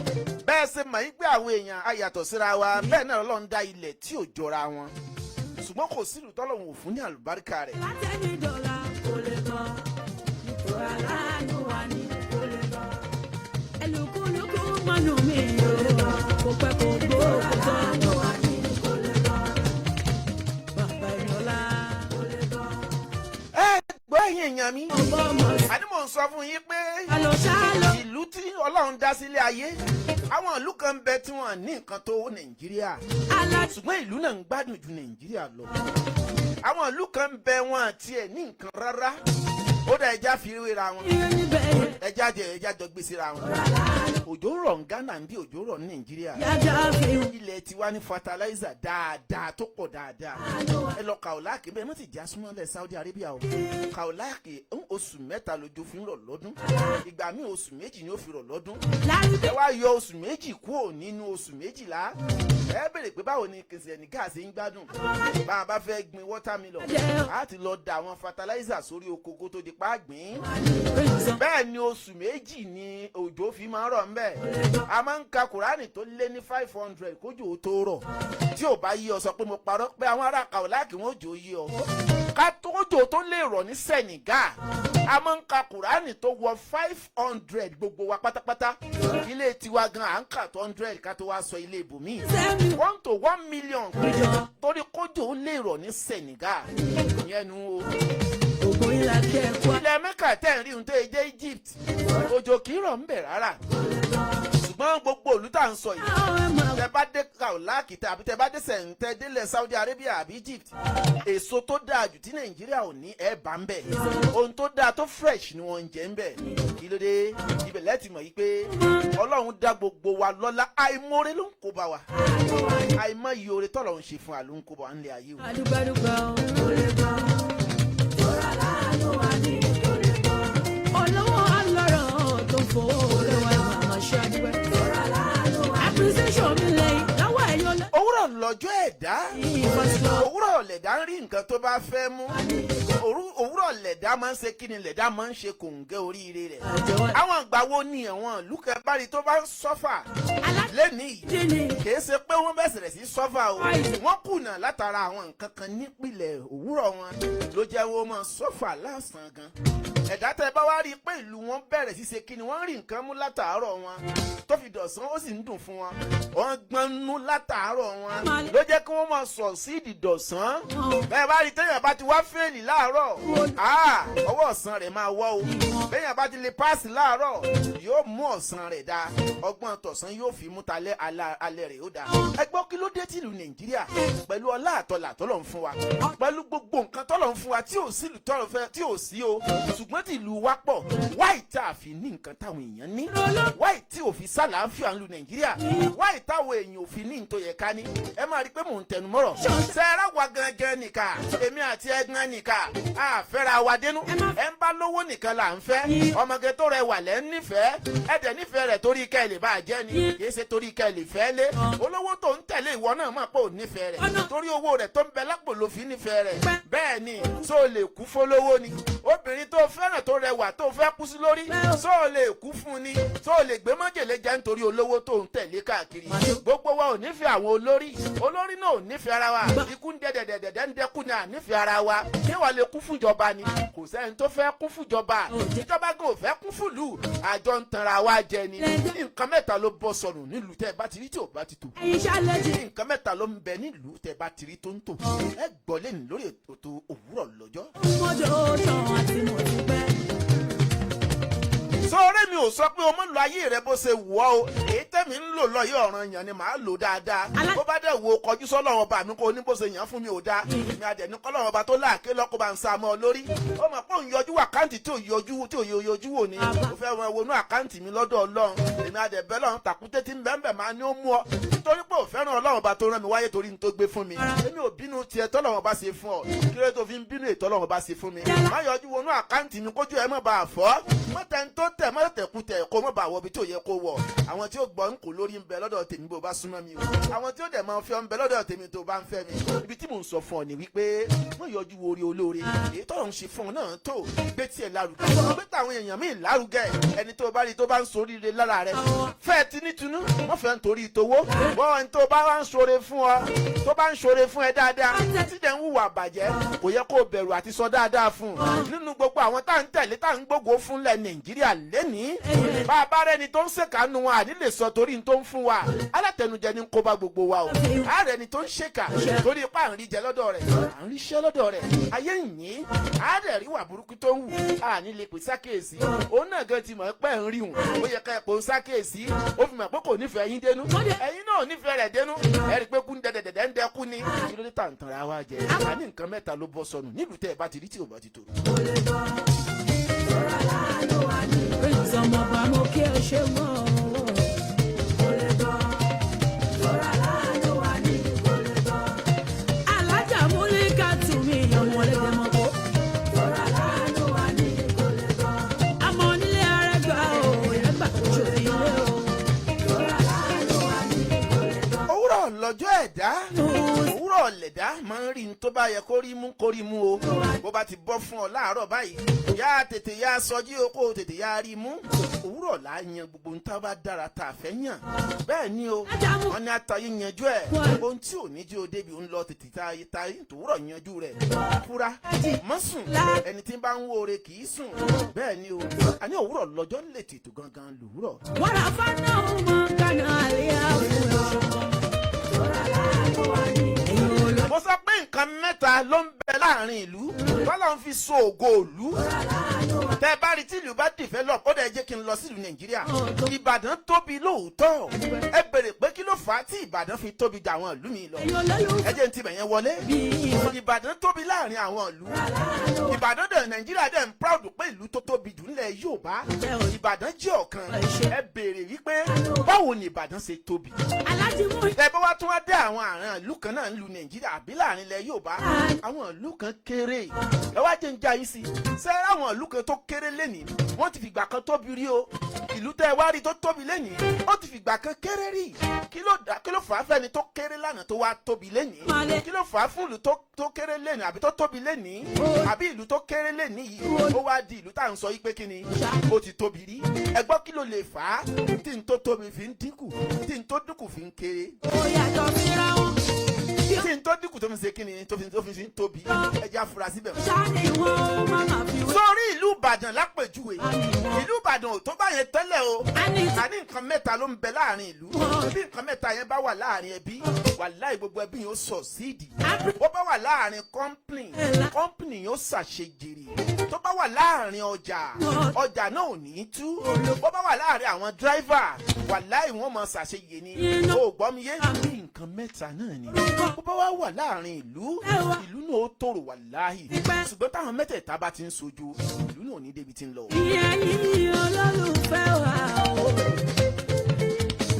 Bẹ́ẹ̀ ṣe mọ̀ yín pé àwọn èèyàn á yàtọ̀ síra wa, bẹ́ẹ̀ náà Ọlọ́run dá ilẹ̀ tí ò jọra wọn, ṣùgbọ́n kò sílùú tọ́lọ́run ò fún ní àlùbáríkà rẹ̀. Látẹ̀mí dọ̀la kò lè tán, nítorí aláàánú wa ni kò lè tán. Ẹlùkúlùkù mọ́nù mi ò kò pẹ́ kò gbó kò tán. Bàbá Ìlọ́lá kò lè tán. Ẹ gbọ́, ẹ̀yin èèyàn mi, Ọgbọ́n mọ̀ sí. àní mò ń sọ fún yín pé Àlọ́ ṣáálọ́. ìlú tí Ọlọ́run dá sílé ayé, àwọn ìlú kan ń bẹ tí wọ́n ní nǹkan tó Nàìjíríà, Aláṣẹ. ṣùgbọ́n ìlú náà ń gbádùn ju Nàìjíríà lọ. Àwọn ìlú kan ń bẹ, wọn àti ẹ̀ ní nǹkan rárá. Ó dá ẹja fi wéra wọn. Níbẹ̀ yẹn. Ẹja jẹ, ẹja jọ gbé síra wọn. Òjò rọ̀ ní Ghana ń bí, òjò rọ̀ ní Nàìjíríà. Yájà fi Ilẹ̀ tiwa ní fertilizer dáadáa tó pọ̀ dáadáa. Ẹ lọ Kaolack bẹ́ẹ̀, mọ́ ti já súnmọ́lẹ̀ Saudi Arabia o. Kaolack ń oṣù 3 lójó fi ń rọ̀ lọ́dún. Ìgbà míì, oṣù 2 ni ó fi rọ̀ lọ́dún. Lárí. Ẹ wá yọ oṣù 2 kúrò nínú oṣù 12, ẹ béèrè pé báwo ni Senegal ṣe ń gbádùn? Bá a bá fẹ́ gbin watermelon, a ti lọ da àwọn fertilizer sórí oko kó tó di pa gbìn. Bẹ́ẹ̀ ni oṣù 2 ni òjò fi máa ń rọ̀ ńbẹ̀. A máa ń ka Kùránì tó lé ní 500 kójò ó tó rọ̀. Tí ò bá yí ọ, sọ pé mo parọ́, pé àwọn ará Kaolack wọn ò jò yí ọ. Ká tójò tó lè rọ̀ ní Senegal, a máa ń ka Kùránì tó wọ 500 gbogbo wa pátápátá. Ilé tiwa gan, à ń kà tó 100, ká tó wá sọ ilé ibòmíì. 1 to 1 million torí kójò ó lè rọ̀ ní Senegal ìyẹn nu o. Ògùn ìlà kẹ́kọ̀ọ́. Ilẹ̀ Mẹ́kà tẹ̀ ń rí ohun tó yẹ jẹ́ Egypt, òjò kì í rọ̀ ń bẹ̀ rárá. Ṣùgbọ́n gbogbo ìlú tá à ń sọ yìí, tẹ bá dé Kaolack tàbí tẹ bá dé sẹ̀ǹtẹ̀ délẹ̀ Saudi Arabia àbí Egypt, èso tó dáa jù tí Nàìjíríà ò ní, ẹ̀ bá ń bẹ̀. Ohun tó dáa tó fresh ni wọ́n ń jẹ ń bẹ̀. Kí ló dé? Ibẹ̀ lẹ́tì mọ̀ yìí pé Ọlọ́run dá gbogbo wa lọ́lá. Àìmọ́re ló ń kó bá wa. Àìmọye oore tọ́lọ́run ṣe fún wa ló ń kó bá wa nílé ayé o. Adúgbàdúgbà o. Kò lè tán. Tóra láàánú wa ní kò lè tán. Olówó alọ́rọ̀ tó ń fowó kẹwàá, màmá ṣe àdúgbò. Tóra láàánú wa. Appreciation mi lẹ́yìn lọ́wọ́ ẹ̀yọ́ lẹ́yìn. Òwúrọ̀ lọ́jọ́ ẹ̀dá. First love. Òwúrọ̀ lẹ̀dá ń rí nǹkan tó bá fẹ́ mú. Òwúrọ̀ lẹ̀dá máa ń ṣe kíni, lẹ̀dá máa ń ṣe kòǹgẹ́ oríire rẹ̀. Àjọ Àwọn ìgbà wo ni àwọn ìlú kẹbárí tó bá ń suffer lẹ́nìí? Aládìní. Kìí ṣe pé wọ́n bẹ̀rẹ̀ sí suffer o. Wọ́n kùnà látara àwọn nǹkan kan nípìnlẹ̀ òwúrọ̀ wọn ló jẹ́ wọ́n máa suffer lásán gan. Ẹ̀dá tẹ́ bá wá rí i pé ìlú wọn bẹ̀rẹ̀ sí ṣe kíni, wọ́n rí nǹkan mú látàárọ̀ wọn tó fi dọ̀sán, ó sì ń dùn fún wọn, wọ́n gbọ́n nú látàárọ̀ wọn ló jẹ́ kí wọ́n máa sọ̀ sí ìdìdọ̀sán. Bẹ́ẹ̀ bá rí téèyàn bá ti wá fail láàárọ̀, ọwọ́ ọ̀sán rẹ̀ máa wọ́ o. Béèyàn bá ti lè pass láàárọ̀, yóò mú ọ̀sán rẹ̀ dáa, ọgbọ́n tọ̀sán yóò fi mú talẹ́ alẹ́ rẹ̀ ó dáa. Ẹ gbọ́, kí ló dé tìlú Nàìjíríà, pẹ̀lú ọlá àtọlà tọ́lọ̀ ń fún wa, pẹ̀lú gbogbo nǹkan tọ́lọ̀ ń fún wa, tí ò sí ìlú tọ́lọ̀ fẹ́ tí ò sí o, ṣùgbọ́n tìlú wa pọ̀, wáì tá a fi ní nǹkan táwọn èèyàn ní? Wáì tí ò fi sálàáfíà ń lu Nàìjíríà? Wáì táwọn èèyàn ò fi ní nítorí ẹ̀ka ní? Ẹ máa rí i pé mò ń tẹnu mọ́rọ̀ sẹ́ẹ̀rà wa gangan nìka. Èmi àti ẹ̀gbọ́n nìka a fẹ́ra wa dénú. Ẹ ń bá lówó nìkan là ń fẹ́. Ọmọge tó rẹwà lẹ́ ń nífẹ̀ẹ́. Ẹ dẹ̀ nífẹ̀ẹ́ rẹ̀ torí kẹ́ ẹ lè bá a jẹ́ ni, kì í ṣe torí kẹ́ ẹ lè fẹ́ lé. Olówó tó ń tẹ̀lé, ìwọ náà mọ̀ pé ò nífẹ̀ẹ́ rẹ̀ torí owó rẹ̀ tó ń bẹ lápò ló fi nífẹ̀ẹ́ rẹ̀. Bẹ́ẹ̀ ni, tó lè kú fólówó ni? Obìnrin tó fẹ́ràn, tó rẹwà, tó fẹ́ kú sí lórí, tó lè kú fún ni? Tó lè gbé májèlé jẹ nítorí olówó tó ń tẹ̀lé káàkiri? Gbogbo wa ò nífẹ̀ẹ́ àwọn olórí, olórí náà ò nífẹ̀ẹ́ ara wa. Ikú ń dẹ́dẹ̀dẹ̀dẹ̀ ń dẹ́kun ní ànífẹ̀ẹ́ ara wa. Ṣé wàá lè kú fúnjọba ni? Kò sẹ́ni tó fẹ́ kú fúnjọba. Ìjọba gan ò fẹ́ kú fúlù. Àjọ ń tanra wa jẹ ni. Nǹkan mẹ́ta ló bọ́ sọnù nílùú tẹ́ ẹ bá ti rí tí ò bá ti tò. Ẹ̀yin ṣàlejò. Nǹkan mẹ́ta ló ń bẹ nílùú tẹ́ ẹ bá ti rí tó ń tò. Ẹ gbọ́ lẹ́nu lórí ètò Òwúrọ̀ Lọ́jọ́. Mọ́jọ́ tán àti mọ̀ ti pẹ́. Sọ̀rọ̀ mi ò sọ pé o mọ̀ lọ ayé rẹ bó ṣe wù ọ́ o. Èyí tẹ̀mí ń lò lọ yìí, ọ̀ràn yàn ni màá lò dáadáa. Bó bá dẹ̀ wo kọjú sọ́lọ́run ọba mi kó ní bó ṣe yàn fún mi ò dáa, èmi àdẹ̀ ní kọ́lọ́run ọba tó láàké lọ́kọ́ bá ń sa mọ́ ọ lórí. Ó mọ̀ pé òun yọjú account tí ò yọjú, tí ò yọjú wò ni mo fẹ́ wọn wọnú account mi lọ́dọ̀ Ọlọ́run. Èmi àdẹ̀ bẹ́ lọ́run tàkúté tí ń bẹ́ẹ̀ máa ní ó mú ọ nítorí pé ò fẹ́ràn Ọlọ́run ọba tó rán mi wáyé torí n tó gbé fún mi. Èmi ò bínú tiẹ̀ tọ́lọ́run ọba ṣe fún ọ. Kí ló tó fi ń bínú ètò Ọlọ́run ọba ṣe fún mi? Má yọjú wọnú account mi kójú ẹ má bàa fọ́. Mọ́tẹ́ ń tó tẹ̀, mọ́tẹ́ kú tẹ̀, kó má bàa wọ ibi tí ò yẹ kó wọ̀. Àwọn tí ó gbọ́ ń kó lórí ń bẹ lọ́dọ̀ tèmi bó bá súnmọ́ mi o. Àwọn tí ó dẹ̀ máa fi ọ́ ń bẹ lọ́dọ̀ tèmi tó bá ń fẹ́ mi. Ibi tí mò ń sọ fún ọ ni wípé wọ́n yọjú wo orí olóore. Èyí tọ́lọ̀ ń ṣe fún ọ náà tó gbé tiẹ̀ lárugẹ, gbé táwọn èèyàn míì lárugẹ. Ẹni tó bá rí tó bá ń soríire lára rẹ, fẹ́ẹ̀ tinútinú wọ́n fẹ́ ń torí ìtòwó wọ́n. Ẹni tó bá wá ń ṣoore fún ọ, tó bá ń ṣoore fún ẹ dáadáa, tí dẹ̀ ń hùwà bàjẹ́, kò yẹ kó o bẹ̀rù àti sọ dáadáa fún un. Nínú gbogbo àwọn tá à ń tẹ̀lé, tá à ń gbógo fúnlẹ̀ Nàìjíríà lẹ́nìí, bá a bá rẹni tó ń ṣèkà nu wọn, àní lè sọ torí n tó ń fún wa. Alátẹnujẹ ní kó bá gbogbo wa o. Ààrẹ ni tó ń ṣèkà torí ipá à ń rí jẹ lọ́dọ̀ rẹ̀, à ń ríṣẹ́ lọ́dọ̀ rẹ̀, ayé ń yín. Ààrẹ rí wà burúkú tó ń wù, àní lè pè sákèésí. Òun náà gan ti mọ̀ pé ń rí hùn, ó yẹ ká ẹ̀ pò ń sákèésí. Ó fi mọ̀ pé kò nífẹ̀ẹ́ yín dénú, ẹ̀yin náà nífẹ̀ẹ́ rẹ̀ dénú. Ẹ̀ rí i pé kú ń dẹ̀dẹ̀dẹ̀ ń dẹkú ni. Kí ló dé tà ń tanra wa jẹ? Àní nǹkan mẹ́ta ló bọ́ sọnù nílùú tẹ́ ẹ bá ti rí tí ò bá ti tòrò. Prince ọmọọba, mo kí ẹ ṣe mọ́ o. Kò lè bọ́, tọ́ra láàánú wa ní kò lè bọ́. Alájà Múlíkà tù mí, ọmọ lẹ́gbẹ̀ẹ́ mọ́ kó. Tọ́ra láàánú wa ní kò lè bọ́. Àmọ́ nílé Arẹ́gbà o, ìrẹ́gbà tó ṣòfin ilé o. Tọ́ra láàánú wa ní kò lè bọ́. Òwúrọ̀ lọ́jọ́ ẹ̀dá, òwúrọ̀ lẹ̀dá máa ń rí ní tó bá yẹ kó rí mú, kó rí mú o. Bó bá ti bọ́ fún ọ láàárọ̀ báyìí, yá tètè yá sọjí o, kó o tètè yá rí mú. Òwúrọ̀ là á yan gbogbo nǹkan bá dára tá a fẹ́ yàn. Bẹ́ẹ̀ ni o, wọ́n ní atayé yanjú ẹ̀. Ohun tí ò ní jẹ́ o débi ń lọ, tètè táyé táyé tòwúrọ̀ yanjú rẹ̀. Fúra mọ́ sùn, ẹni tí ń bá ń wóore kì í sùn. Bẹ́ẹ̀ ni o, àní òwúrọ̀ lọ́jọ́ ń lè tètò gangan lòwúrọ̀. Wàrà fana ọmọ kánà àlẹ́ àwòrán. Tọ́ra láàánú wa ní. Ẹ̀yin olórí. Mo sọ pé nǹkan mẹ́ta ló ń bẹ láàrin ìlú tọ́lá ń fi so ògo ìlú. Tẹ́ ẹ bá rí tí ìlú bá develop, ó dẹ̀ jẹ́ kí n lọ sílùú Nàìjíríà. Ìbàdàn tóbi lóòótọ́. Ẹ bèrè pé kí ló fà á tí Ìbàdàn fi tóbi ju àwọn ìlú mi lọ? Ẹ̀yin olólùfẹ́. Ẹ jẹ́ n ti bẹ̀ yẹn wọlé. Ìbàdàn tóbi láàrin àwọn ìlú. Ìbàdàn dẹ̀, Nàìjíríà dẹ̀ ń proud pé ìlú tó tóbi jù nílẹ̀ Yorùbá, Ìbàdàn jẹ́ ọ̀kan. Ẹ bèrè wípé báwo ni Ìbàdàn ṣe tóbi? Alájí mú. Ẹ bá wá tún wá dé àwọn àrùn ìlú kan náà ń lu Nàìjíríà àbí láàrin ilẹ̀ Yorùbá, àwọn ìlú kan kéré. Ẹ wá jẹ́ ń já yín sí ṣé àwọn ìlú kan tó kéré lénìí, wọ́n ti fìgbà kan tóbi rí o. Ìlú tẹ́ ẹ wá rí tó tóbi lénìí, ó ti fìgbà kan kéré rí. Kí ló dá? Kí ló fà á fẹ́ni tó kéré lánàá tó wá tóbi lénìí? Kí ló fà á fún ìlú tó kéré lénìí àbí tó tóbi lénìí, àbí ìlú tó kéré lénìí yìí, ó wá di ìlú tá à ń sọ yìí pé kí ni ó ti tóbi rí? Ẹ gbọ́, kí ló lè fà á tí n tó tóbi fi ń dínkù, tí n tó dínkù fi ń kéré? Ó yàtọ̀ síra wọn. Tí n tó dínkù tó fi ṣe kí ni, tó fi ń tóbi? Ẹ jẹ́ àfúrásì bẹ̀. Ṣáni wọn má má fi wé. Sórí ìlú Ìbàdàn lápèjúwe, ìlú Ìbàdàn ò tó báyẹn tẹ́lẹ̀ o. Àní nǹkan mẹ́ta ló ń bẹ láàrin ìlú. Bí nǹkan mẹ́ta yẹn bá wà láàrin ẹbí, wàláì, gbogbo ẹbí yẹn ó sọ síìdì. Bó bá wà láàrin company, company yẹn ó ṣàṣejèrè. Tó bá wà láàrin ọjà, ọjà náà ò ní í tú. Bó bá wà láàrin àwọn driver, wàláì, wọ́n mọ̀ ṣàṣeyè ni. O gbọ́ mi yé? Bí nǹkan mẹ́ta náà ni. Bó bá wà wà láàrin ìlú, ìlú náà ó tòrò, wàláhì. Ṣùgbọ́n táwọn mẹ́tẹ̀ẹ̀ta bá ti ń sojú, ìlú náà ò ní débi tí ń lọ. Ìyẹn olólùfẹ́ wa o.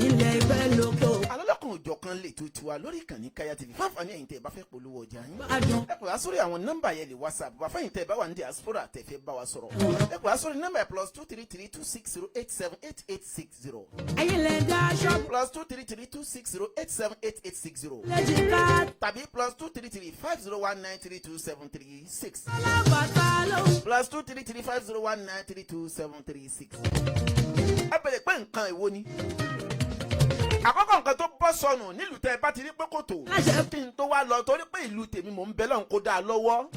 Ilẹ̀ ìfẹ́ lóko. Alọ́lọ́kan òjọ̀kan lè tó tiwa lórí ìkànnì Kaya TV. Fáfàní ẹ̀yin tẹ́ ẹ bá fẹ́ polówó ọjà yín, Gbádùn. ẹ pè wá sórí àwọn nọ́mbà yẹn. Lè WhatsApp wá fẹ́yìn tẹ́ ẹ bá wà ní diaspora tẹ́ fẹ́ bá wa sọ̀rọ̀. Ẹ pè wá sórí nọ́mbà yẹn: +233 260 87 8860. Ẹ̀yin lè dá aṣọ +233 260 87 8860 léjìká. tàbí +233 501 932 736. Alábàtà ló ń. +233 501 932 736. Ẹ bẹ̀rẹ̀ pé nǹkan èwo ni àkọ́kọ́, nǹkan tó bọ́ sọnù nílùú tẹ́ ẹ bá ti rí pé kò tó? Láṣẹ. Kí n tó wá lọ, torí pé ìlú tèmi mò ń bẹ lọ́hùn kó dáa lọ́wọ́.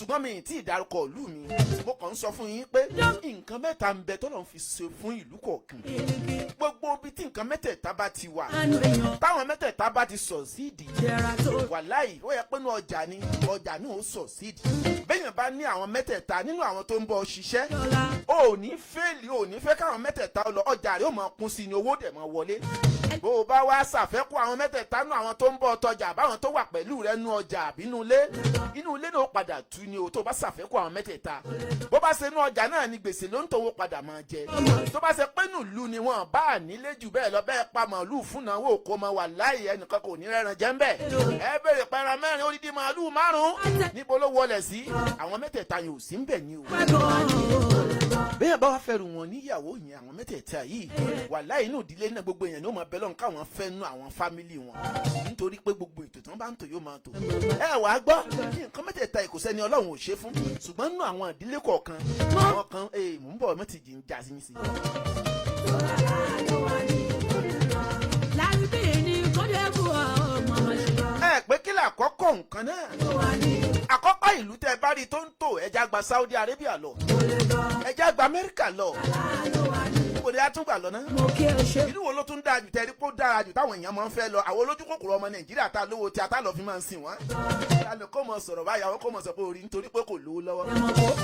Ṣùgbọ́n mi ì tí ì dárúkọ ìlú mi. Mo kàn ń sọ fún yín pé nǹkan mẹ́ta ń bẹ tọ́lọ́run fi ṣe fún ìlú kọ̀ọ̀kan. Ìlìkì. Gbogbo ibi tí nǹkan mẹ́tẹ̀ẹ̀ta bá ti wà, Àánú èèyàn. táwọn mẹ́tẹ̀ẹ̀ta bá ti succeed, Jẹra tó. wàláì, ó yẹ pé inú ọjà ni ọjà náà ó succeed. Béèyàn bá ní àwọn mẹ́tẹ̀ẹ̀ta nínú àwọn tó ń bọ̀ ṣiṣẹ́, Yọlá. o ò ní fail, o ò ní fẹ́ káwọn mẹ́tẹ̀ẹ̀ta lọ, ọjà rẹ̀ ó máa kún sí ni, owó dẹ̀ máa wọlé. Bó o bá wá ṣàfẹ́kù àwọn mẹ́tẹ̀ẹ̀ta nú àwọn tó ń bọ̀ tọjà, àbáwọn tó wà pẹ̀lú rẹ̀ nú ọjà àbí inú ilé, inú ilé náà ó padà tú ni o. Tó o bá ṣàfẹ́kù àwọn mẹ́tẹ̀ẹ̀ta, bó bá ṣe inú ọjà náà ni, gbèsè ló ń tòwó padà máa jẹ. Tó bá ṣe pé nùlú ni, wọn bá nílé jù bẹ́ẹ̀ lọ, bẹ́ẹ̀ pa màálù fúnnáwó kó mọ, wà láì, ẹnìkan kò ní rẹ́ran jẹ́ ń bẹ̀. Ẹ bèrè pẹran mẹ́rin, odidi màálù márùn-ún, níbo ló wọlé sí? Àwọn mẹ́tẹ̀ẹ̀ta yìí ò sí ń bẹ̀ ni o. Pẹ́gàn. Bẹ́ẹ̀ bá wá fẹ́rù wọn níyàwó yẹn, àwọn mẹ́tẹ̀ẹ̀ta yìí, wàláhì, inú ìdílé náà, gbogbo èèyàn ní ó máa bẹ lọ́run káwọn fẹ́ nú àwọn family wọn, nítorí pé gbogbo ètò tí wọ́n bá ń tò yóò máa tò. Ẹ wàá gbọ́, ní nǹkan mẹ́tẹ̀ẹ̀ta yìí, kò sẹ́ni Ọlọ́run ò ṣe fún, ṣùgbọ́n nínú àwọn ìdílé kọ̀ọ̀kan, àwọn kan ee, mò ń bọ̀, mọ́ ti jì ń jà sí sí. Lárí ní kódé kú ọmọ ṣe. Ẹ pé kí làkọ́kọ́ nǹkan náà? Àkọ́kọ́, ìlú tẹ́ bá rí tó ń tò, ẹja gba Saudi Arabia lọ, ẹja gba Amẹ́ríkà lọ, kò dé àtúngbà lọ náà. Mo kí ẹ ṣe. Ìlú wo ló tún dáa jù tẹ́rí kó dára jù táwọn èèyàn máa ń fẹ́ lọ? Àwọn olójú kòkòrò ọmọ Nàìjíríà tá lówó tí a tá lọ fi máa ń sìn wọ́n. Alẹ́ kó mọ sọ̀rọ̀ báyìí, àwọn kó mọ sọ pé orí nítorí pé kò lówó lọ́wọ́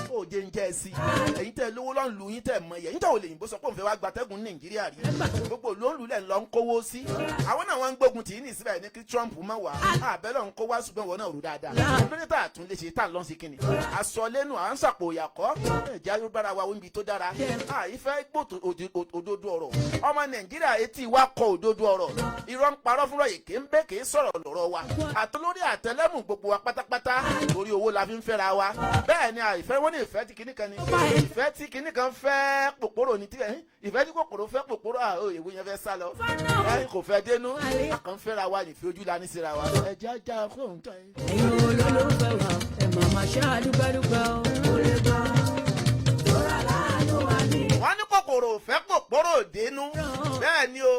kó jẹ́ ń jẹ́ ẹ sí. Ẹ̀yin tẹ́ lówó lọ́n lu yín tẹ́ mọ yẹ yín tẹ́ ò lè yìnbó sọ pé òun fẹ́ wá gbatẹ́gùn Nàìjíríà rí. Gbogbo ló ń lulẹ̀ lọ ń kówó sí. Àwọn náà wọ́n ń gbógun tì í ní ìsíbẹ̀ ní kí Trump má wá àbẹ́lẹ̀ ń kó wá, ṣùgbọ́n wọn náà rú dáadáa lórí tá a tún lè ṣe tá a lọ́n sí kíni àsọ lẹ́nu à ń sàpò ìyàkọ́ ẹ̀jẹ̀ ayélujára wa wíbi tó dára. Àìfẹ́ gbòtò òdodo ọ̀rọ̀. Ọmọ Nàìjíríà, etí wa kọ òdodo ọ̀rọ̀, irọ́ ń parọ́ fúnra, èké ń bẹ́, kì í sọ̀rọ̀ lọ́rọ̀ wa. Àtolórí àtẹlẹ́mù, gbogbo wa pátápátá, torí owó la fi ń fẹ́ra wa. Bẹ́ẹ̀ ni àìfẹ́ wọ́n ní ìfẹ́ tí kinní kan ni, ìfẹ́ tí kinní kan fẹ́ pòpòrò ní tí ìfẹ́ tí kòkòrò fẹ́ pòpòrò. À ó èwo yẹn fẹ́ sá lọ, ẹ kò fẹ́ dénú, àkàn fẹ́ra wa, nìfẹ́ ojú la ní síra wa. Ẹ jẹ́ ajá fóun tán yín. Ẹ̀yin olólùfẹ́ wa, ẹ màmá ṣe àdúgbàdúgbà o. Tóra láàánú wa ní. Wọ́n ní kòkòrò fẹ́ pòpòrò dénú, bẹ́ẹ̀ ni o,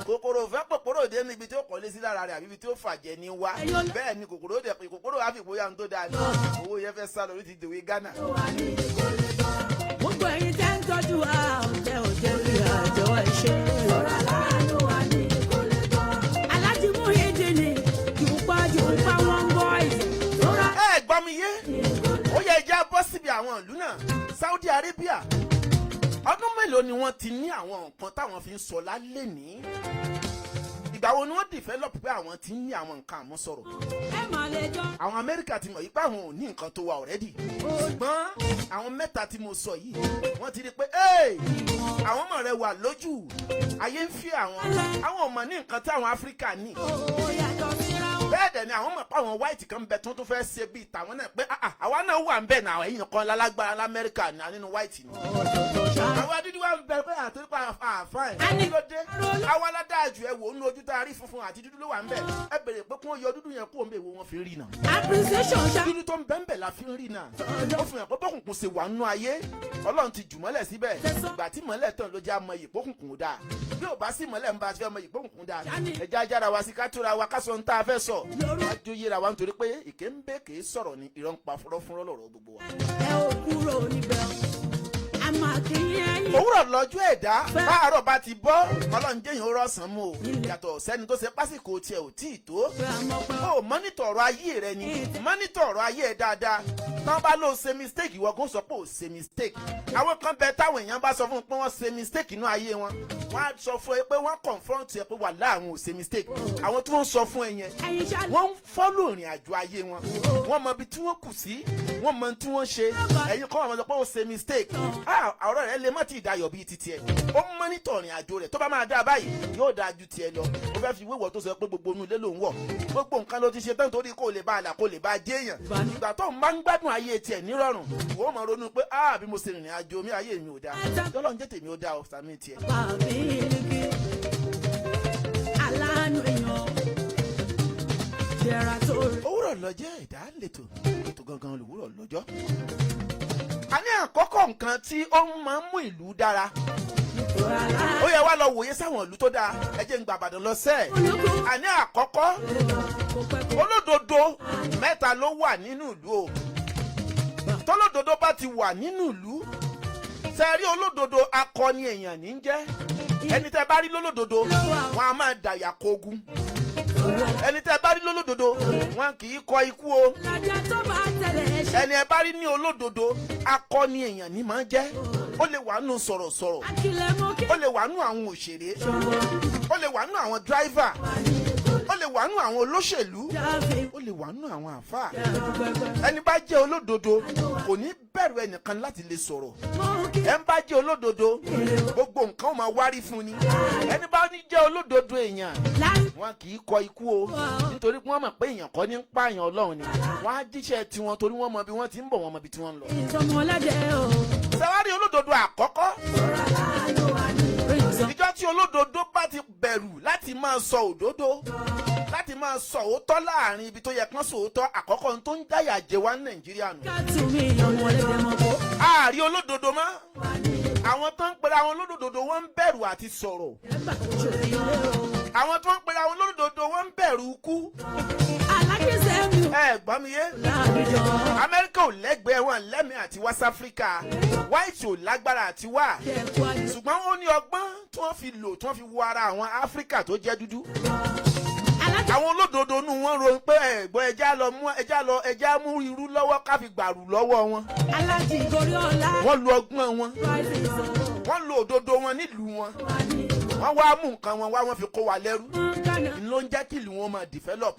kòkòrò fẹ́ pòpòrò dénú. Ibi tí ó kọ́lé sí lára rẹ̀ àbí ibi tí ó fàjẹ́ ní wá. Bẹ́ẹ̀ ni kòkòrò dẹ̀ kòkòrò àfìbóyá ń tó dáa ní owó yẹn fẹ́ sá lórí ti dèwé Ghana. Gbogbo ẹ̀yin tẹ́ ń tọ́jú wa, ọ̀tẹ̀ òjẹ́ rí àjọ ẹ̀ ṣe. Tóra láàánú wa ní. Alájí Muhyiddin, jùpá jùpá one boys. Tóra Ẹ gbọ́ mi yé? Ó yẹ ẹja bọ́ síbi àwọn ìlú náà. Saudi Arabia, ọdún mélòó ni wọ́n ti ní àwọn nǹkan táwọn fi ń sọ lálẹ́ ní? Ìgbà wo ni wọ́n develop pé àwọn ti ń ní àwọn nǹkan àmúsọ̀rọ̀? Ẹ mà lè jọ. Àwọn Amẹ́ríkà ti mọ̀ yí pé àwọn ò ní nǹkan tó wà already, ṣùgbọ́n àwọn mẹ́ta tí mo sọ yìí, wọ́n ti rí i pé "Hey, àwọn ọmọ rẹ̀ wà lójú ayé ń fi àwọn àwọn ọmọ ní nǹkan tí àwọn Áfíríkà ní." Ó yàtọ̀ síra wọn. Bẹ́ẹ̀ dẹ̀ ni àwọn mọ̀ pé àwọn white kan bẹ tó tún fẹ́ ṣe bíi tàwọn náà pé, "Ah, ah, àwa náà wà ń bẹ̀ náà." Ẹ̀yìn kan lálágbára lamẹ́ríkà ní nínú white ni. Ọ̀tọ̀ọ̀tọ̀ ṣá. Àwọn adúdú wa ń bẹ pé àtúntò àfáà A ní- kí ló dé? Àwa aládàájú, ẹ wò ó, nínú ojú tá a rí, funfun àti dúdú ló wà ń bẹ̀. Ẹ bèrè pé kí wọ́n yọ dúdú yẹn kúrò ń bẹ̀, wo wọn fi rí náà? Appreciation ṣá. Dúdú tó ń bẹ́ ń bẹ̀ la fi ń rí náà. Ó fi hàn pé bọ́kùnkùn ṣe wà nínú ayé, Ọlọ́run ti jù mọ́lẹ̀ síbẹ̀. Ìgbà tí mọ́lẹ̀ tán ló jẹ́ àmọ́ ìpókùnkùn dáa. Bí ò bá sí mọ́lẹ̀, ń bá a ti fẹ́ mọ ìpókùnkùn dáa. Ẹja ajára wa sí, ká tóra wa, ká sọ ohun tá a fẹ́ sọ, wájú yíra wa, nítorí pé èké ń bẹ́, kì í sọ̀rọ̀ ni, irọ́ ń pa fúnrọ́ lọ́rọ̀ gbogbo wa. Ẹ ò kúrò níbẹ̀ o. A máa kí yín ẹ̀yìn. Òwúrọ̀ lọ́jọ́ ẹ̀dá. Báàrọ̀ bá ti bọ́, Ọlọ́run jẹ́yìn ó rọ̀sán mú o. Yàtọ̀ sẹ́ni tó ṣe pásìkò tiẹ̀ ò tí ì tó. Pé àmọ́ pé Ó monitor ọ̀rọ̀ ayé rẹ ni, monitor ọ̀rọ̀ ayé ẹ dáadáa. Tán bá ló ṣe mistake, ìwọ kó sọ pé ò ṣe mistake. Àwọn kan bẹ táwọn èèyàn bá sọ fún un pé wọ́n ṣe mistake inú ayé wọn, wọ́n á sọ fún ẹ pé wọ́n confront ẹ pé wà láàrún ò ṣe mistake. Àwọn tí wọ́n sọ fún ẹ yẹn, ẹ̀yin ṣá. wọ́n ń follow ìrìn àjò ayé wọn, wọ́n mọ ibi tí wọ́n kù sí, wọ́n mọ tí wọ́n ṣe. Ẹ̀yin kọ́ àwọn sọ pé ó ṣe mistake. Ah, ọ̀rọ̀ rẹ̀ lè má ti dayọ̀ bíi ti tiẹ̀. Ó monitor ìrìn àjò rẹ̀, tó bá máa dáa báyìí, yóò dáa ju tiẹ̀ lọ. Ó fẹ́ fi wéwọ̀ tó sọ pé gbogbo inú ilé ló ń wọ̀, gbogbo nǹkan ló ti ṣe tán, torí kó lè bá a là, kó lè bá a jẹ́ èèyàn. Ìgbà tó ń bá ń gbádùn ayé tiẹ̀ nírọ̀rùn, ìwọ máa ronú pé, ah, bí mo ṣe rìnrìn àjò mi, ayé mi ò dáa. Tọ́lọ́ ń jẹ́ tèmi ó dáa ọ sàmì tiẹ̀. Bàbí aláàánú èèyàn jẹra tó rí. Òwúrọ̀ lọ́jọ́ ẹ̀dá lẹ́tọ̀, ètò gangan lòwúrọ̀ lọ́jọ́. A ní àkọ́kọ́ nǹkan tí ó máa ń mú ìlú dára, ó yẹ wá lọ wòye sáwọn ìlú tó dáa. Ẹ jẹ́ ń gba Ìbàdàn lọ sẹ́ẹ̀. A ní àkọ́kọ́, Kò pẹ́ kó olódodo mẹ́ta ló wà nínú ìlú o. Tólódodo bá ti wà nínú ìlú, sẹ́rí, olódodo akọni èèyàn ní í jẹ́. Ẹni tẹ́ bá rí lólódodo, wọn a máa dàyà kogun. Ẹni tẹ́ bá rí lólódodo, wọn kì í kọ ikú o. Lọ́jọ́ tó bá tẹ̀lé ṣe. Ẹni ẹ bá rí ní olódodo, akọni èèyàn ní máa jẹ́. Ó lè wà nù sọ̀rọ̀sọ̀rọ̀, Akílẹ̀ mọ́ kí. ó lè wà nù àwọn òṣèré, ó lè wà nù àwọn driver, ó lè wà nù àwọn olóṣèlú, Jáfe ó lè wà nù àwọn àfáà. Pẹ́pẹ́. Ẹni bá jẹ́ olódodo kò ní bẹ̀rù ẹnìkan láti lè sọ̀rọ̀. Mọ́ kí. Ẹ ń bá jẹ́ olódodo, gbogbo nǹkan ó máa wárí fún ni. Ẹni bá ní jẹ́ olódodo èèyàn, Láì wọn kì í kọ ikú o, nítorí pé wọ́n mọ̀ pé èèyàn kọ́ ní ń pààyàn, Ọlọ́run ni. Wọ́n á jíṣẹ́ tiwọn torí wọ́n mọ bí wọ́n ti ń bọ̀, wọ́n mọ bí tí wọ́n ń lọ. Ìsọmọlẹ́dẹ̀ o. Sẹ́wárí olódodo àkọ́kọ́, ìjọ tí olódodo bá ti bẹ̀rù láti máa sọ òdodo, láti máa sọ òótọ́ láàrin ibi tó yẹ kán sọ òótọ́, àkọ́kọ́ ohun tó ń dáyà jẹ wá ní Nàìjíríà nù. Kátù mi ọmọlẹ́dẹ̀ mọ́ kó. Àárí olódodo mọ́. Àwọn tó ń pera àwọn olódodo, wọ́n ń bẹ̀rù àti sọ̀rọ̀. Ẹ̀bà ṣòfin ilé o. Àwọn tó ń pera àwọn olódodo, wọ́n ń bẹ̀rù ikú. Alákìsẹ́ mi ò. Ẹ gbọ́ mi yé? Láàbíjọ. Amẹ́ríkà ò lẹ́gbẹ̀ẹ́ wọn lẹ́mìí àti West Africa. White ò lágbára àti wá, Kẹ̀kọ́ ayé. ṣùgbọ́n ó ní ọgbọ́n tí wọ́n fi lò, tí wọ́n fi wo ara àwọn Áfíríkà tó jẹ́ dúdú. Alákìsẹ́. Àwọn olódodo nù wọ́n ro pé ẹ̀gbọ́n, ẹja lọ mú, ẹja lọ, ẹja mú irú lọ́wọ́ ká fi gbàrú lọ́wọ́ wọn. Alájì gorí ọ̀la. Wọ́n lo ọgbọ́n wọn, Prices o. wọ́n lo òdodo wọn nílùú wọn, wọ́n wá mú nǹkan wọn wá, wọ́n fi kó wa lẹ́rú. Kánà. Ló ń jẹ́ kí ìlú wọn máa develop.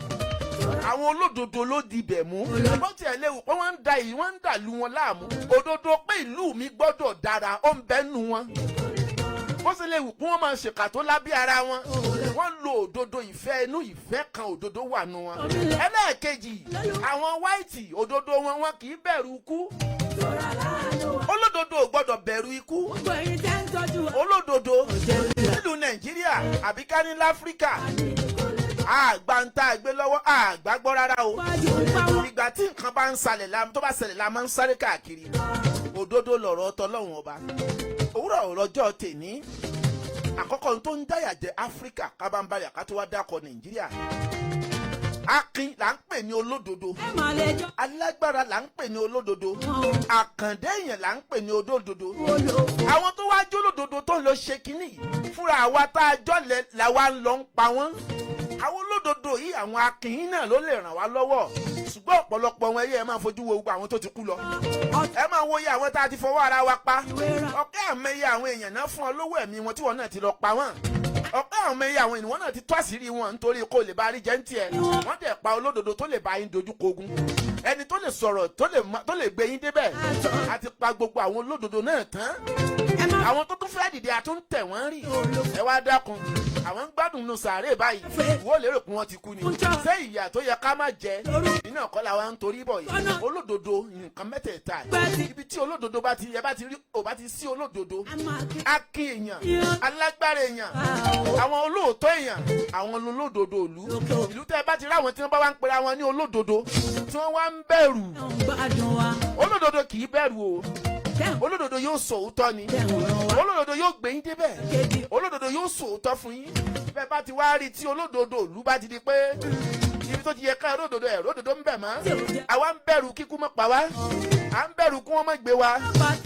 Àwọn olódodo ló di ibẹ̀ mú. Bó tiẹ̀ léwu pé wọ́n ń da ìlú, wọ́n ń dàlú wọn láàmú, òdodo pé ìlú mi gbọ́dọ̀ dára, ó ń bẹ́ nu wọn. Bó sì léwu pé wọ́n máa ṣèkà tó lábẹ́ ara wọn, wọ́n lo òdodo, ìfẹ́ inú, ìfẹ́ kan òdodo wà nù wọn. Ẹlẹ́ẹ̀kejì, àwọn white, òdodo wọn, wọn kì í bẹ̀rù ikú. Olódodo ò gbọ́dọ̀ bẹ̀rù ikú. Gbogbo ẹ̀yin tẹ́ ń tọ́jú wa. Olódodo nílùú Nàìjíríà àbí ká ní láfíríkà, àgbà ń tá a gbé lọ́wọ́, àgbà gbọ́ rárá o. Wájú ń pa wọ́n. Ìgbà tí nǹkan bá ń salẹ̀ la, tó bá ṣẹlẹ̀ la máa ń sáré káàkiri. Òdodo lọ̀rọ̀ tọlọ́run ọba. Òwúrọ̀ ọlọ́jọ́ tèní, àkọ́kọ́ ohun tó ń dáyà jẹ Áfíríkà, kábàǹbarì àkátó wá dákọ̀ Nàìjíríà, akin là ń pè ní olódodo. Ẹ máa lè jọ. Alágbára là ń pè ní olódodo. Wọn Àkàndé èèyàn là ń pè ní olódodo. ò lò. Àwọn tó wá jólódodo tó ń lọ ṣe kínní yìí fúnra àwa tá a jọ́lẹ̀ làwa ń lọ ń pa wọ́n. Àwọn olódodo yìí, àwọn akìnyín náà ló lè ràn wá lọ́wọ́, ṣùgbọ́n ọ̀pọ̀lọpọ̀ wọn, ẹyẹ ẹ máa fojú wo gbogbo àwọn tó ti kú lọ, ẹ máa wo iye àwọn tá a ti fọwọ́ ara wa pa. Ọ̀kẹ́ àmọye àwọn èèyàn náà fún ọ lówó ẹ̀mí wọn tí wọn náà ti lọ pa wọ́n. Ọ̀pẹ́ àwọn ọmọ ẹyẹ àwọn ènìyàn náà ti tó àṣírí wọn nítorí kó lè bá rí jẹ́ ń tiẹ̀. Wọ́n dẹ̀ pa olódodo tó lè bá yín dojú kogun, ẹni tó lè sọ̀rọ̀, tó lè gbé yín débẹ̀. A ti pa gbogbo àwọn olódodo náà tán. Ẹ má Àwọn tó tún fẹ́ dìde, a tún tẹ̀ wọ́n rì. Ẹ wá dákun, àwọn ń gbádùn nù sàárè báyìí, wọ́n lérò pé wọ́n ti kú ni. Ṣé ìyà tó yẹ ká má jẹ iná kọ́ la wa ń torí bọ̀ yìí? Olódodo, nǹkan mẹ́tẹ̀ẹ̀ta, ibi tí olódodo bá ti yẹ, bá ti rí ò bá ti sí olódodo, a máa kí. Akin èèyàn, alágbára èèyàn, àwọn olóòótọ́ èèyàn, àwọn olódodo ìlú. Ìlú tẹ́ ẹ bá ti rí àwọn tí wọ́n bá wá ń pera wọn ní olódodo, tí wọ́n wá ń bẹ̀rù, Ń gbádùn wa. olódodo kì í bẹ̀rù o. Tẹ́ Olódodo yóò sọ òótọ́ ni. Tẹ́ ń ràn wá. Olódodo yóò gbé yín débẹ̀. Kéde. Olódodo yóò sọ òótọ́ fún yín. Bẹ́ẹ̀ bá ti wá rí tí olódodo ìlú bá ti di pé ibi tó ti yẹ ká olódodo, ẹ̀ olódodo ń bẹ̀ mọ́, àwa ń bẹ̀rù kíkú mọ́ pa wá, à ń bẹ̀rù kí wọ́n má gbé wa,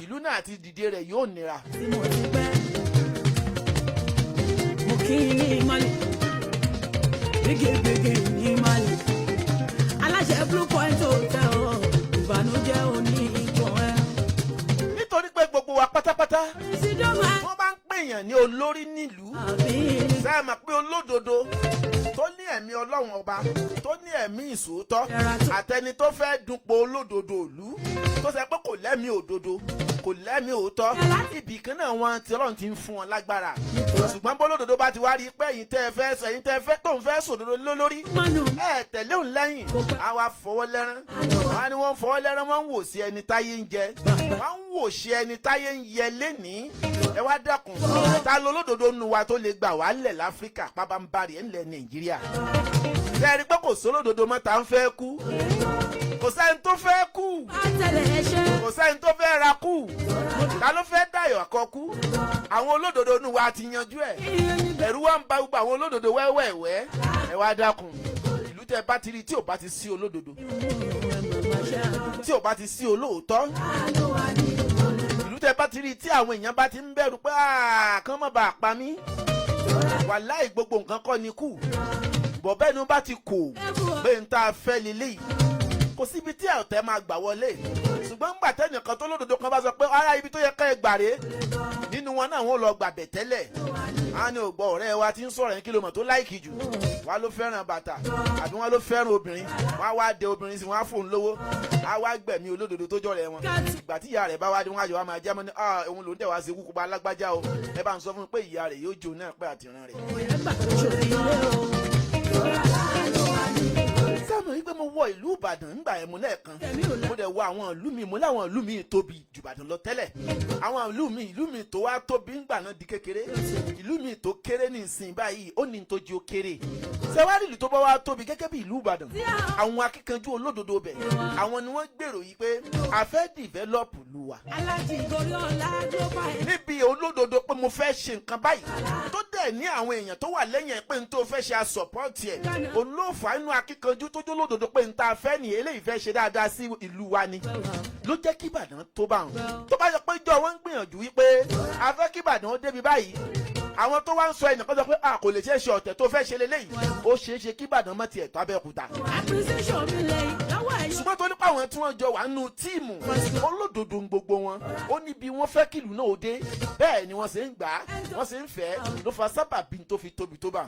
ìlú náà àti dìde rẹ̀ yóò nira. Tí mo ti pẹ́. Mo kí i ní Mali. Bígébígé ní Mali. Aláṣẹ Blue Point Hotel. Ìbànújẹ́ òní ìtàn ẹ̀. Nítorí pé gbogbo wa pátápátá, Ìsìdọ́mà. wọ́n bá ń pèèyàn ní olórí nílùú, Àmì. ṣé ẹ mọ̀ pé olódodo tó ní ẹ̀mí Ọlọ́run ọba, tó ní ẹ̀mí ìṣòótọ́, àtẹni tó fẹ́ dupò olódodo ìlú tó ṣe pé kò lẹ́mí òdodo, kò lẹ́mí òótọ́, ibì kan náà wọn ti Ọlọ́run ti ń fún wọn lágbára. Ṣùgbọ́n bólódodo bá ti wá rí i pé ẹ̀yin tẹ́ ẹ fẹ́ sọ, ẹ̀yin tẹ́ ẹ fẹ́ tó ń fẹ́ sòdodo lólórí, Mọ́nù. ẹ tẹ̀lé òun lẹ́yìn, àwa fọwọ́ lẹ́rán. Wọn á ní wọ́n fọwọ́ lẹ́rán, wọ́n ń wò sí ẹni táyé ń jẹ, wọ́n ń wò sí ẹni táyé ń yẹ lénìí. Ẹ wá dákun, ta ló lódodo nu wa tó lè gbà wá lẹ̀ láfíríkà, pábánbarì ẹ̀ ńlẹ̀ Nàìjíríà? Ṣe é rí pé kò sólódodo mọ́? Ta ń fẹ́ kú? Kò sẹ́ni tó fẹ́ kú. Àtẹlẹ ẹ̀ṣẹ̀. Kò sẹ́ni tó fẹ́ ra kú. Ta ló fẹ́ dàyọ̀ àkọ́kú? Àwọn olódodo nu wa ti yanjú ẹ̀. Ẹ̀rù wa ń ba gbogbo àwọn olódodo wẹ́wẹ́wẹ́. Ẹ wá dákun, ìlú tẹ bá ti rí tí ò bá ti sí olódodo, màmá ṣe àdúgbò. Tí ò bá ti sí olóòótọ́, ìlú tẹ bá ti rí tí àwọn èèyàn bá ti ń bẹ̀rù pé, "Ah, kán má bàa pa mí." Wàláì, gbogbo nǹkan kọ́ ni kù bọ̀ bẹ́ẹ̀ ni wọ́n bá ti kò pé n ta fẹ́ lélẹ́yìí, kò síbi tí ọ̀tẹ̀ máa gbà wọlé. Ṣùgbọ́n ńgbà tẹ́nìkan tó lódodo kan bá sọ pé ara ibi tó yẹ ká ẹ gbà rèé, nínú wọn náà, wọ́n lọ gbàbẹ̀ tẹ́lẹ̀. Á ní ògbọ́ ọ̀rẹ́ wa tí ń sọ̀rọ̀ yẹn, kí ló mọ̀ tó like jù? Wọ́n á ló fẹ́ràn bàtà, àbí wọ́n ló fẹ́ràn obìnrin. Wọ́n á wá dé obìnrin sí, wọ́n á fóun lówó, á wá gbẹ̀mí olódodo tó jọ̀rẹ̀ wọn. Ìgbà tí ìyá rẹ̀ bá wá dé, wọ́n á yọ wá máa jẹ́ mọ́ ní, "Ah, òun lòún dẹ̀ wá ṣe kúkú pa alágbájá o. Ẹ bá ń sọ fún mi pé ìyá rẹ̀ yóò jó náà pé àtìrán rẹ̀." Kò yẹ gbà tó ṣòrí ilé o. Sáàmù wípé mo wọ ìlú Ìbàdàn ńgbà ẹ̀ mú lẹ́ẹ̀kan. Tẹ̀mí ò lọ. Mo dẹ̀ wọ àwọn ìlú mi, mo láwọn ìlú mi tóbi jù Ìbàdàn lọ tẹ́lẹ̀. Àwọn ìlú mi, ìlú mi tó wá tóbi ńgbà náà di kékeré, ìlú mi tó kéré ní ìsìn báyìí, ó ní tó jí ó kéré. Sẹwárì, ìlú tó bá wá tóbi gẹ́gẹ́ bí ìlú Ìbàdàn, àwọn akíkanjú olódodo bẹ̀, àwọn ni wọ́n gbèrò yìí pé a fẹ́ develop ìlú wa. Alájì gorí ọ̀la global. Níbi olódodo pé mo fẹ́ ṣe nǹkan báyìí, tó dẹ̀ ní àwọn èèyàn tó wà lẹ́yìn ẹ̀ pé n tó fẹ́ ṣe, a support ẹ̀, olóòfà inú akíkanjú tó jólódodo pé n ta fẹ́ ní eléyìí, fẹ́ ṣe dáadáa sí ìlú wa ni, ló jẹ́ kí Ìbàdàn tó bá wọn. Tó bá yọ pé jọ wọ́n ń gbìyànjú wípé a fẹ́ kí Ìbàdàn ó débi báyìí, àwọn tó wá ń sọ, ẹnìkan sọ pé a kò lè ṣeé ṣe, ọ̀tẹ̀ tó fẹ́ ṣe leléyìí, ó ṣeé ṣe kí Ìbàdàn mọ́ tiẹ̀ tó Abẹ́òkúta. Appreciation mi lẹ́yìn lọ́wọ́ ẹ̀yọ́. Ṣùgbọ́n tó nípa àwọn tí wọ́n jọ wà nínú team, olódodo ń gbogbo wọn, ó ní bí wọ́n fẹ́ kìlú náà ó dé, bẹ́ẹ̀ ni wọ́n ṣe ń gbà á, wọ́n ṣe ń fẹ́, ló fa sábàbí tó fi tóbi tó bá.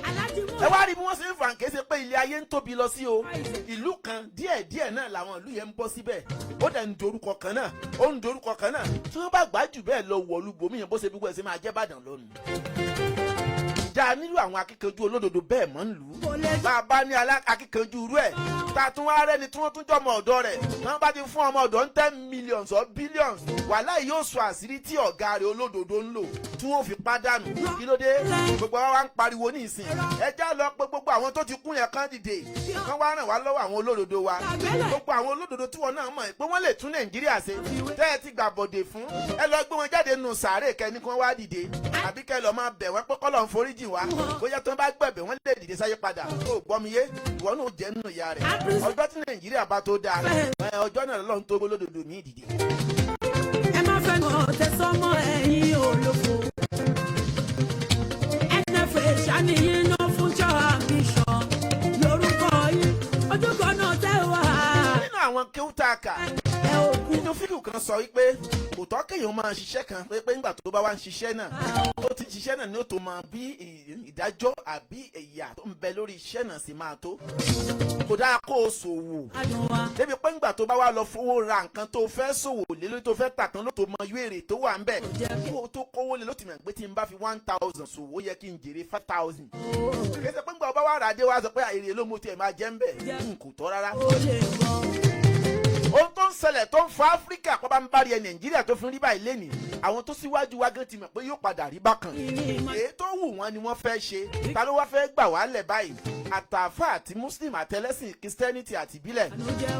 Alájì mú. Ẹ wá rí bí wọ́n ṣe ń fà, kése pé ilé ayé ń tóbi lọ sí o. Ìlú kan díẹ̀ díẹ̀ náà làwọn ìlú yẹn ń bọ́ síbẹ̀, ó dẹ̀ ń dorúkọ kan náà, ó ń dorúkọ kan náà. Tí wọ́n bá gbà jù bẹ́ẹ̀ lọ wọ̀lú bòmí yẹn, bó ṣe bí wọ́n ṣe máa jẹ́ Bàdàn lónìí. Ìjà nílò àwọn akíkanjú olódodo bẹ́ẹ̀ mọ́ ń lù ú. Kò lè Bá a bá ní akíkanjú irú ẹ̀, tá a tún wá rẹ́ni tí wọ́n tún jọmọ ọ̀dọ́ rẹ̀, tí wọ́n bá ti fún ọmọ ọ̀dọ́ ní 10 millions or billions, wàhálà, yóò sọ àṣírí tí ọ̀gá rẹ̀ olódodo ń lò tí wọ́n fi pàdánù. Kí ló dé gbogbo wa wá ń pariwo ní ìsìn? Ẹ já lọ pé gbogbo àwọn tó ti kú yẹn kán dìde, kán wá ràn wá lọ́wọ́. Àwọn olódodo wa, gbogbo àwọn olódodo tí wọn náà mọ̀ pé wọ́n lè tún Nàìjíríà ṣe, tẹ́ ẹ ti gbà bọ̀dẹ̀ fún, ẹ lọ gbé wọn jáde nù sàárè, kẹ́ni kí wọ́n wá dìde, àbí kẹ́ lọ máa bẹ̀ wọ́n pé kọ́lọ̀ ń foríjì wá. Bóyá tó ń bá gbẹ̀bẹ̀, wọ́n lè dìde sáyé padà. Ó gbọ́ mi yé? Ìwọ náà jẹ́ nínú ìyá rẹ̀. Ọjọ́ tí Nàìjíríà bá tó dáa, ọjọ́ náà lọ́n tó olódodo mi dìde. Ẹ má fẹ́ mọ̀ tẹ̀sánmọ́ ẹ̀yìn olófo. NFA ṣàníyàn náà fún ambition lórúkọ yín, ojúkọ náà tẹ́ wà. Nínú àwọn kéwútà kà Ẹ ò kú. nínú fídíò kan sọ wípé kò tọ́ kéèyàn máa ṣiṣẹ́ kan pé nígbà tó bá wá ń ṣiṣẹ́ náà, tó ti ń ṣiṣẹ́ náà ni ó tó máa bí ìdájọ́ àbí ìyà tó ń bẹ lórí iṣẹ́ náà sì máa tó. Kò dáa kó o ṣòwò Adùn wa. débi pé ńgbà tó bá wá lọ fowó ra nǹkan tó fẹ́ ṣòwò lé lórí, tó fẹ́ tà tán, ló tó mọ irú èrè tó wà ń bẹ̀. Kó o tó kówó lé, ló ti mọ̀ pé tí n bá fi 1,000 ṣòwò, ó yẹ kí n jèrè 5,000. Kì í ṣe pé ńgbà ọba wà rà dé, wá sọ pé èrè ló mú tiẹ̀ máa jẹ́ ń bẹ̀. N kò tọ́ rárá. Ó lè bọ̀. Ohun tó ń ṣẹlẹ̀ tó ń fa Áfíríkà kọ́ bá ń bá rí ẹ Nàìjíríà tó fi ń rí báyìí lénìí, àwọn tó síwájú wa gan ti mọ̀ pé yóò padà rí bákan. Èyí tó wù wọ́n ni wọ́n fẹ́ ṣe. Ta ló wá fẹ́ gbà wá lẹ̀ báyìí? Àtàfà àti Muslim, àtẹlẹ́sìn Christianity àti ìbílẹ̀,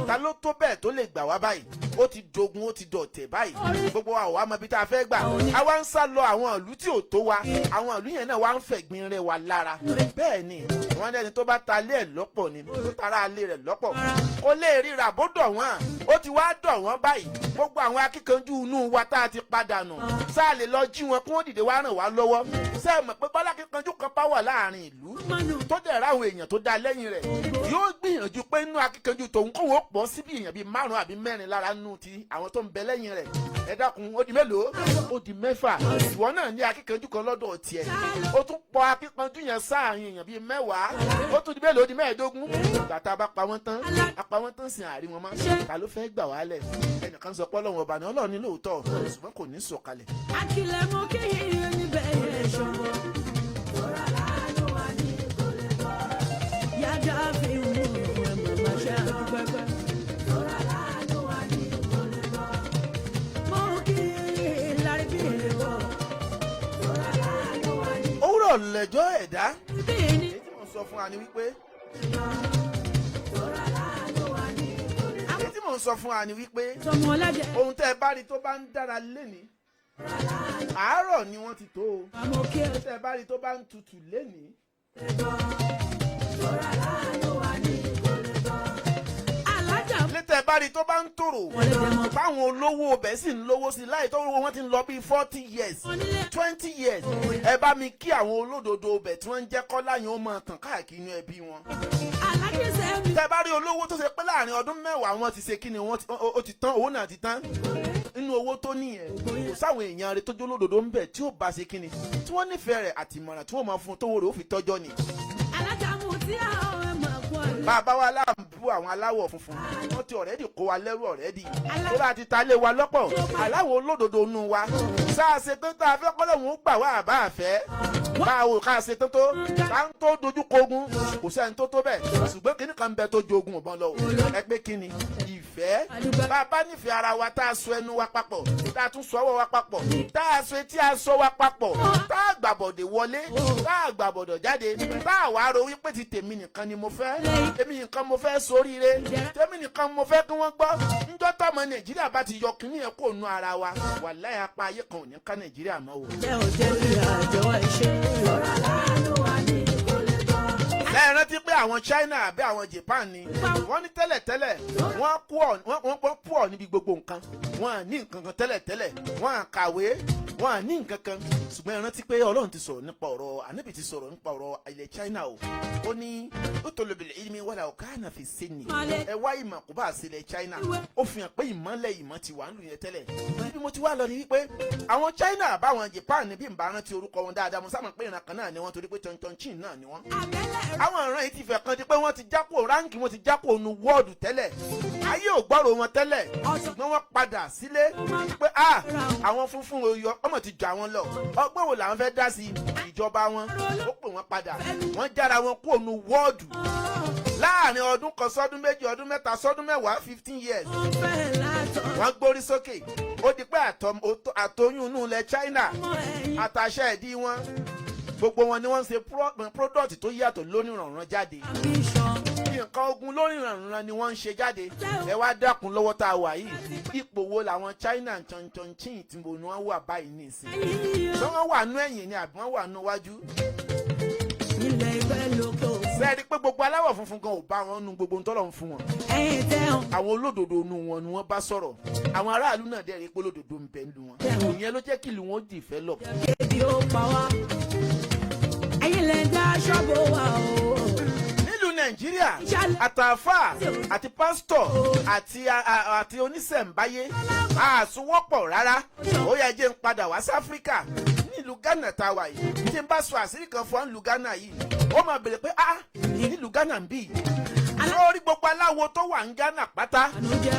ta ló tó bẹ́ẹ̀ tó lè gbà wá báyìí? Ó ti dogun, ó ti dọ̀tẹ̀ báyìí. Gbogbo wa ò wá mọ ibi tá a fẹ́ gbà. A wá ń sá lọ àwọn ìlú tí ò tó wa. Àwọn ìlú yẹn náà wá ń fẹ̀gbin rẹ̀ wá lára. Bẹ́ẹ̀ ni wọ́n ní ẹni tó bá ta ilé ẹ̀ lọ́pọ̀ ni tó tara ilé rẹ̀ lọ́pọ̀, kó lè ríra bó dọ̀ wọ́n. Ó ti wá dọ̀ wọ́n báyìí. Gbogbo àwọn akíkanjú inú wa tá a ti padà nù, sáà lè lọ jí wọn kí wọ́n dìde wá ràn wá lọ́wọ́. Sáà mọ̀ pé bọ́lá akíkanjú kan bá wà láàrin ìlú tó dẹ̀ ráwọn èèyàn tó dá lẹ́yìn rẹ̀, yóò gbìyànjú pé inú akíkanjú tòun kóun ó pọ̀ síbi èèyàn bíi márùn-ún àbí mẹ́rin lára nínú ti àwọn tó ń bẹ lẹ́yìn rẹ̀. Ẹ dákun, ó di mélòó? Ó di mẹ́fà. Ìwọ náà ní akíkanjú kan lọ́dọ̀ tiẹ̀, ó tún pọ̀ akíkanjú yẹn sáàrin èèyàn bíi 10, ó tún di mélòó? Ó di 15. Ìgbà tá a bá pa wọ́n tán, a pa wọ́n tán, sin àárín wọn mọ́. Ta ló fẹ́ gbà wálẹ̀? Ẹnìkan sọ pé Ọlọ́run ọba ni. Ọlọ́run ní lóòótọ́, ṣùgbọ́n kò ní sọ̀kalẹ̀. Akilẹ̀ mú kí yín níbẹ̀ yẹn ṣọwọ́. Yàda fi mú ẹ̀ màmá ṣe àdúgbẹ́gbẹ́. Mú kí lárí bí èèwọ̀. Òwúrọ̀ lẹ́jọ́ ẹ̀dá. Bí ní. Èyí tí mò ń sọ fún wa ni wípé, èyí tí mò ń sọ fún wa ni wípé, Tọmọ ọlájẹ. ohun tẹ́ ẹ bá rí tó bá ń dára lénìí, àárọ̀ ni wọ́n ti tó o. Àmọ́ kí ẹ. Tẹ́ ẹ bá rí tó bá ń tutù lénìí. Tẹ́ bá rí tó bá ń tòrò, Wọlé dẹmọ. báwọn olówó ọbẹ̀ sì ń lówó sí i láì tó owó wọn ti ń lọ bíi 40 years, Onílé. 20 years, ẹ bá mi kí àwọn olódodo ọbẹ̀ tí wọ́n ń jẹ́ kọ́lá yẹn ó máa tàn káàkiri inú ẹbí wọn. Alájíṣẹ́ mi. Tẹ́ bá rí olówó tó ṣe pé láàrin ọdún 10 wọn ti ṣe kí ni, wọ́n ó ti tán, owó náà ti tán nínú owó tó nìyẹn, kò sáwọn èèyàn rẹ̀ tó jó lódodo ń bẹ̀ tí ó bá ṣe kí ni, tí wọ́n nífẹ̀ẹ́ rẹ̀ àtìmọ̀ràn tí wọ́n máa fún un tówó rẹ̀ ó fi tọ́jọ́ ni. Alájàmú tí àwọn ẹ̀ máa kú ọ̀lẹ́. Bàbá wa láǹbù àwọn aláwọ̀ funfun, wọ́n ti already kó wa lẹ́rú already, tó bá ti ta lé wa lọ́pọ̀ aláwọ̀ olódodo nu wa sáà ṣe tó tá a fẹ́ kọ́lọ́ òun gbà wá àbá àfẹ́ báwo ká ṣe tó tó ká ń tó dojú kogun, kò sẹ́ni tó tó bẹ́ẹ̀. Ṣùgbọ́n kíní kan bẹ tó jogun ọ̀bọ̀n lọ o, ẹ pé kíni? Ìfẹ́. Bàbá nífẹ̀ẹ́ ara wa, tá a sọ ẹnu wa papọ̀, tá a tún sọ ọwọ́ wa papọ̀, tá a sọ etí a sọ wa papọ̀, tá a gbàbọ̀dẹ̀ wọlé, tá a gbàbọ̀dọ̀ jáde, tá a wàá ro wípé ti tèmi nìkan ni mo fẹ́, èmi nìkan mo fẹ́ soríire, tèmi nìkan mo fẹ́ kí wọ́n gbọ́. Njọ́ tọ́mọ Nàìjíríà bá ti yọ kínní ẹ̀ kó nu ara wa, wàláhì, apá ayé kan ò ní ká Nàìjíríà mọ́ o. Jẹ́ ò jẹ́ bí àjọ ìṣe. Ọ̀rọ̀ aláàánú wa ní kò lè tán. Ẹ rántí pé àwọn China àbí àwọn Japan ni wọ́n ní tẹ́lẹ̀tẹ́lẹ̀ wọ́n kú ọ̀ wọ́n pọ̀ níbi gbogbo nǹkan, wọ́n à ní nǹkan kan tẹ́lẹ̀tẹ́lẹ̀, wọ́n à kàwé, wọ́n à ní nǹkan kan. Ṣùgbọ́n ẹ rántí pé Ọlọ́run ti sọ̀rọ̀ nípa ọ̀rọ̀, Ànábì ti sọ̀rọ̀ nípa ọ̀rọ̀ ilẹ̀ China o. Ó ní ó tó lóbi ilmi wala kana fi sinni, ẹ wá ìmọ̀ kó bá a sílẹ̀ China. Ó fi hàn pé ìmọ̀lẹ̀ ìmọ̀ ti wà ń lù yẹn tẹ́lẹ̀. Ibi mo ti wá lọ ni wípé àwọn China àbáwọn Japan ní bí n bá rántí orúkọ wọn dáadáa, mo sábà pé ìran kan náà ni wọ́n, torí pé Tọ̀ntọ̀n náà ni wọ́n. Àbẹ́lẹ̀. Àwọn ìran yìí ti fẹ̀ kan di pé wọ́n ti jápò rank, wọ́n ti jápò nu world tẹ́lẹ̀, ayé ò gbọ́rò wọn tẹ́lẹ̀, ṣùgbọ́n wọ́n padà sílé pé a àwọn funfun oyè ọmọ ti jà wọn lọ, ọgbọ́n wo làwọn fẹ́ dá sí ìjọba wọn? Ó pè wọ́n padà, wọ́n jára wọn kúrò nu world láàrin ọdún 1 sọ́dún 2, ọdún 3 sọ́dún 10, 15 years. Wọ́n fẹ́ látọ̀. Wọ́n gbórí sókè, ó di pé àtọyún inú ilẹ̀ China Ọmọ ẹ̀yìn. àtàṣẹ ìdí wọn, gbogbo wọn ni wọ́n ń ṣe product tó yàtọ̀ lónìrànràn jáde. Ambition. Nǹkan ogun lónìrànràn ni wọ́n ń ṣe jáde. Ẹ wá dákun, lọ́wọ́ tá a wà yìí, ipò wo làwọn China chanchan tí mo ní wọ́n wà báyìí nísìnyí? Ẹ̀yìn. Ṣé wọ́n wà nú ẹ̀yìn ni àbí wọ́n wà nú wájú? Ilẹ̀ ìfẹ́ lóko. Sẹ́ẹ̀rí pé gbogbo aláwọ̀ funfun gan ò bá wọn nu gbogbo ntọ́lọ̀ ń fún wọn? Ẹ̀yìn tẹ̀hún. Àwọn olódodo nu wọn ni wọ́n bá sọ̀rọ̀. Àwọn aráàlú náà dẹ̀ rí pé olódodo ń bẹ ń lu wọn. Ìyẹn ló jẹ́ kí ìlú wọn develop. Kébi ó pa wá. Ẹ̀yin lẹ ń dá ṣọ́bù wa o. Nílùú Nàìjíríà, àtàfà àti pásítọ̀ àti oníṣẹ̀ǹbáyé àsùnwọ́pọ̀ rárá. Ó yẹ jẹ́ ń padà wá sí Áfíríkà, nílùú Ghana tá a wà yìí. Tí n bá sọ àṣírí kan fún ọ nílùú Ghana yìí, ó máa bèrè pé, ah, nílùú Ghana ń bì yìí, lórí gbogbo aláwo tó wà ń Ghana pátá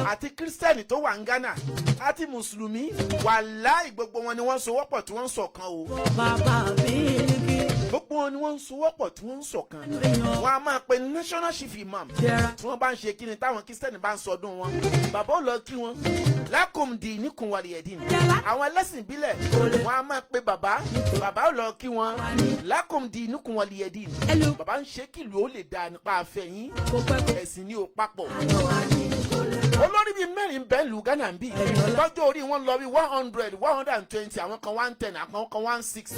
àti kírísítẹ́nì tó wà ń Ghana àti mùsùlùmí, wàláì, gbogbo wọn ni wọ́n ń sowọ́pọ̀ tí wọ́n ń ṣọ̀kan o. Bàbá mi kí. Gbogbo wọn ni wọ́n ń sowọ́pọ̀ tí wọ́n ń ṣọ̀kan. Wọ́n á máa pe national chief imam. Tí wọ́n bá ń ṣe kíni, táwọn kírísítẹ́nì bá ń sọdún wọn, bàbá ò lọ kí wọn, lakum dinukum waliyadin. Àwọn ẹlẹ́sìn ìbílẹ̀, wọ́n á máa pe bàbá, bàbá ò lọ kí wọn, lakum dinukum waliyadin. Bàbá ń ṣe kìlú ó lè dáa nípa àfẹ́yìn. Kò pẹ́ kò Ẹ̀sìn ní o papọ̀. Olórí bíi mẹ́rin bẹ́ẹ̀ lù Ghana ń bì, tọ́jú orí wọn lọ bí 100, 120, àwọn kan 110, àwọn kan 160.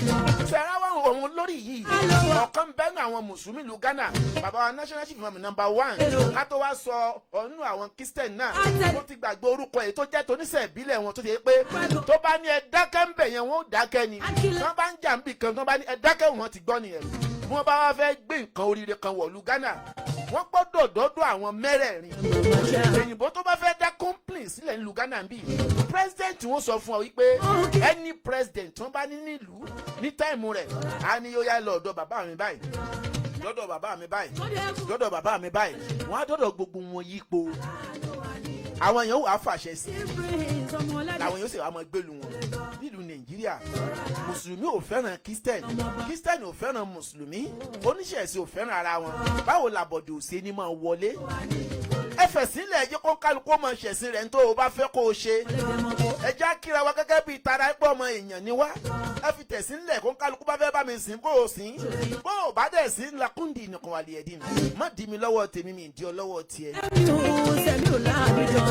Fẹ́rẹ́ àwọn òun olórí yìí, ọ̀kan bẹ́ẹ̀ ní àwọn mùsùlùmí lu Ghana, bàbá wa national chief imam number one. Ká tó wá sọ ọ̀nù àwọn Christian náà, mo ti gbàgbé orúkọ èyí tó jẹ́ toníṣẹ́ ìbílẹ̀ wọn, tó ti yẹ pé tó bá ní ẹ dákẹ́ ń bẹ̀ yẹn, wọ́n ó dákẹ́ ni. Tí wọ́n bá ń jà ń bì kan, tó bá ní ẹ dákẹ́, wọn ti gbọ́ nìyẹn. Bí wọ́n bá wá fẹ́ gbé nǹkan oríire kan wọ̀lú Ghana, wọ́n gbọ́dọ̀ dọ́dọ̀ àwọn mẹ́rẹ̀ẹ̀rin. Òyìnbó tó bá fẹ́ dá complain sílẹ̀ nílùú Ghana bí, president wọn sọ fún ọ wípé any president tí wọ́n bá ní nílùú ní time rẹ̀, á ní yóò yá lọ ọ̀dọ̀ bàbá mi báyìí, dọ́dọ̀ bàbá mi báyìí, dọ́dọ̀ bàbá mi báyìí. Wọ́n á dọ́dọ̀ gbogbo wọn yípo, àwọn èèyàn wà á fàṣẹ sí làwọn yóò sì wá máa gbélu wọn. Nílùú Nàìjíríà, mùsùlùmí ò fẹ́ràn Christian, Christian ò fẹ́ràn mùsùlùmí, oníṣẹ̀ṣe ò fẹ́ràn ara wọn. Báwo làbọ̀dọ̀ ò ṣe ní máa wọlé? Ẹ fẹ̀sílẹ̀, jẹ́ kó kálukú máa ṣẹ̀sìn rẹ̀ ní tó o bá fẹ́ kó o ṣe. Ẹ já kíra wa gẹ́gẹ́ bíi tara ẹgbẹ́ ọmọ èèyàn ni wá. Ẹ fi tẹ̀sílẹ̀, kó kálukú bá fẹ́ bá mi sìn kó o sìn, bó o bá dẹ̀ sí lakum dinukum waliyadin. Má di mi lọ́wọ́ tèmi, mi di ọ lọ́wọ́ tiẹ̀. Sẹ́mi ò sẹ́mi ò láàbíjọ.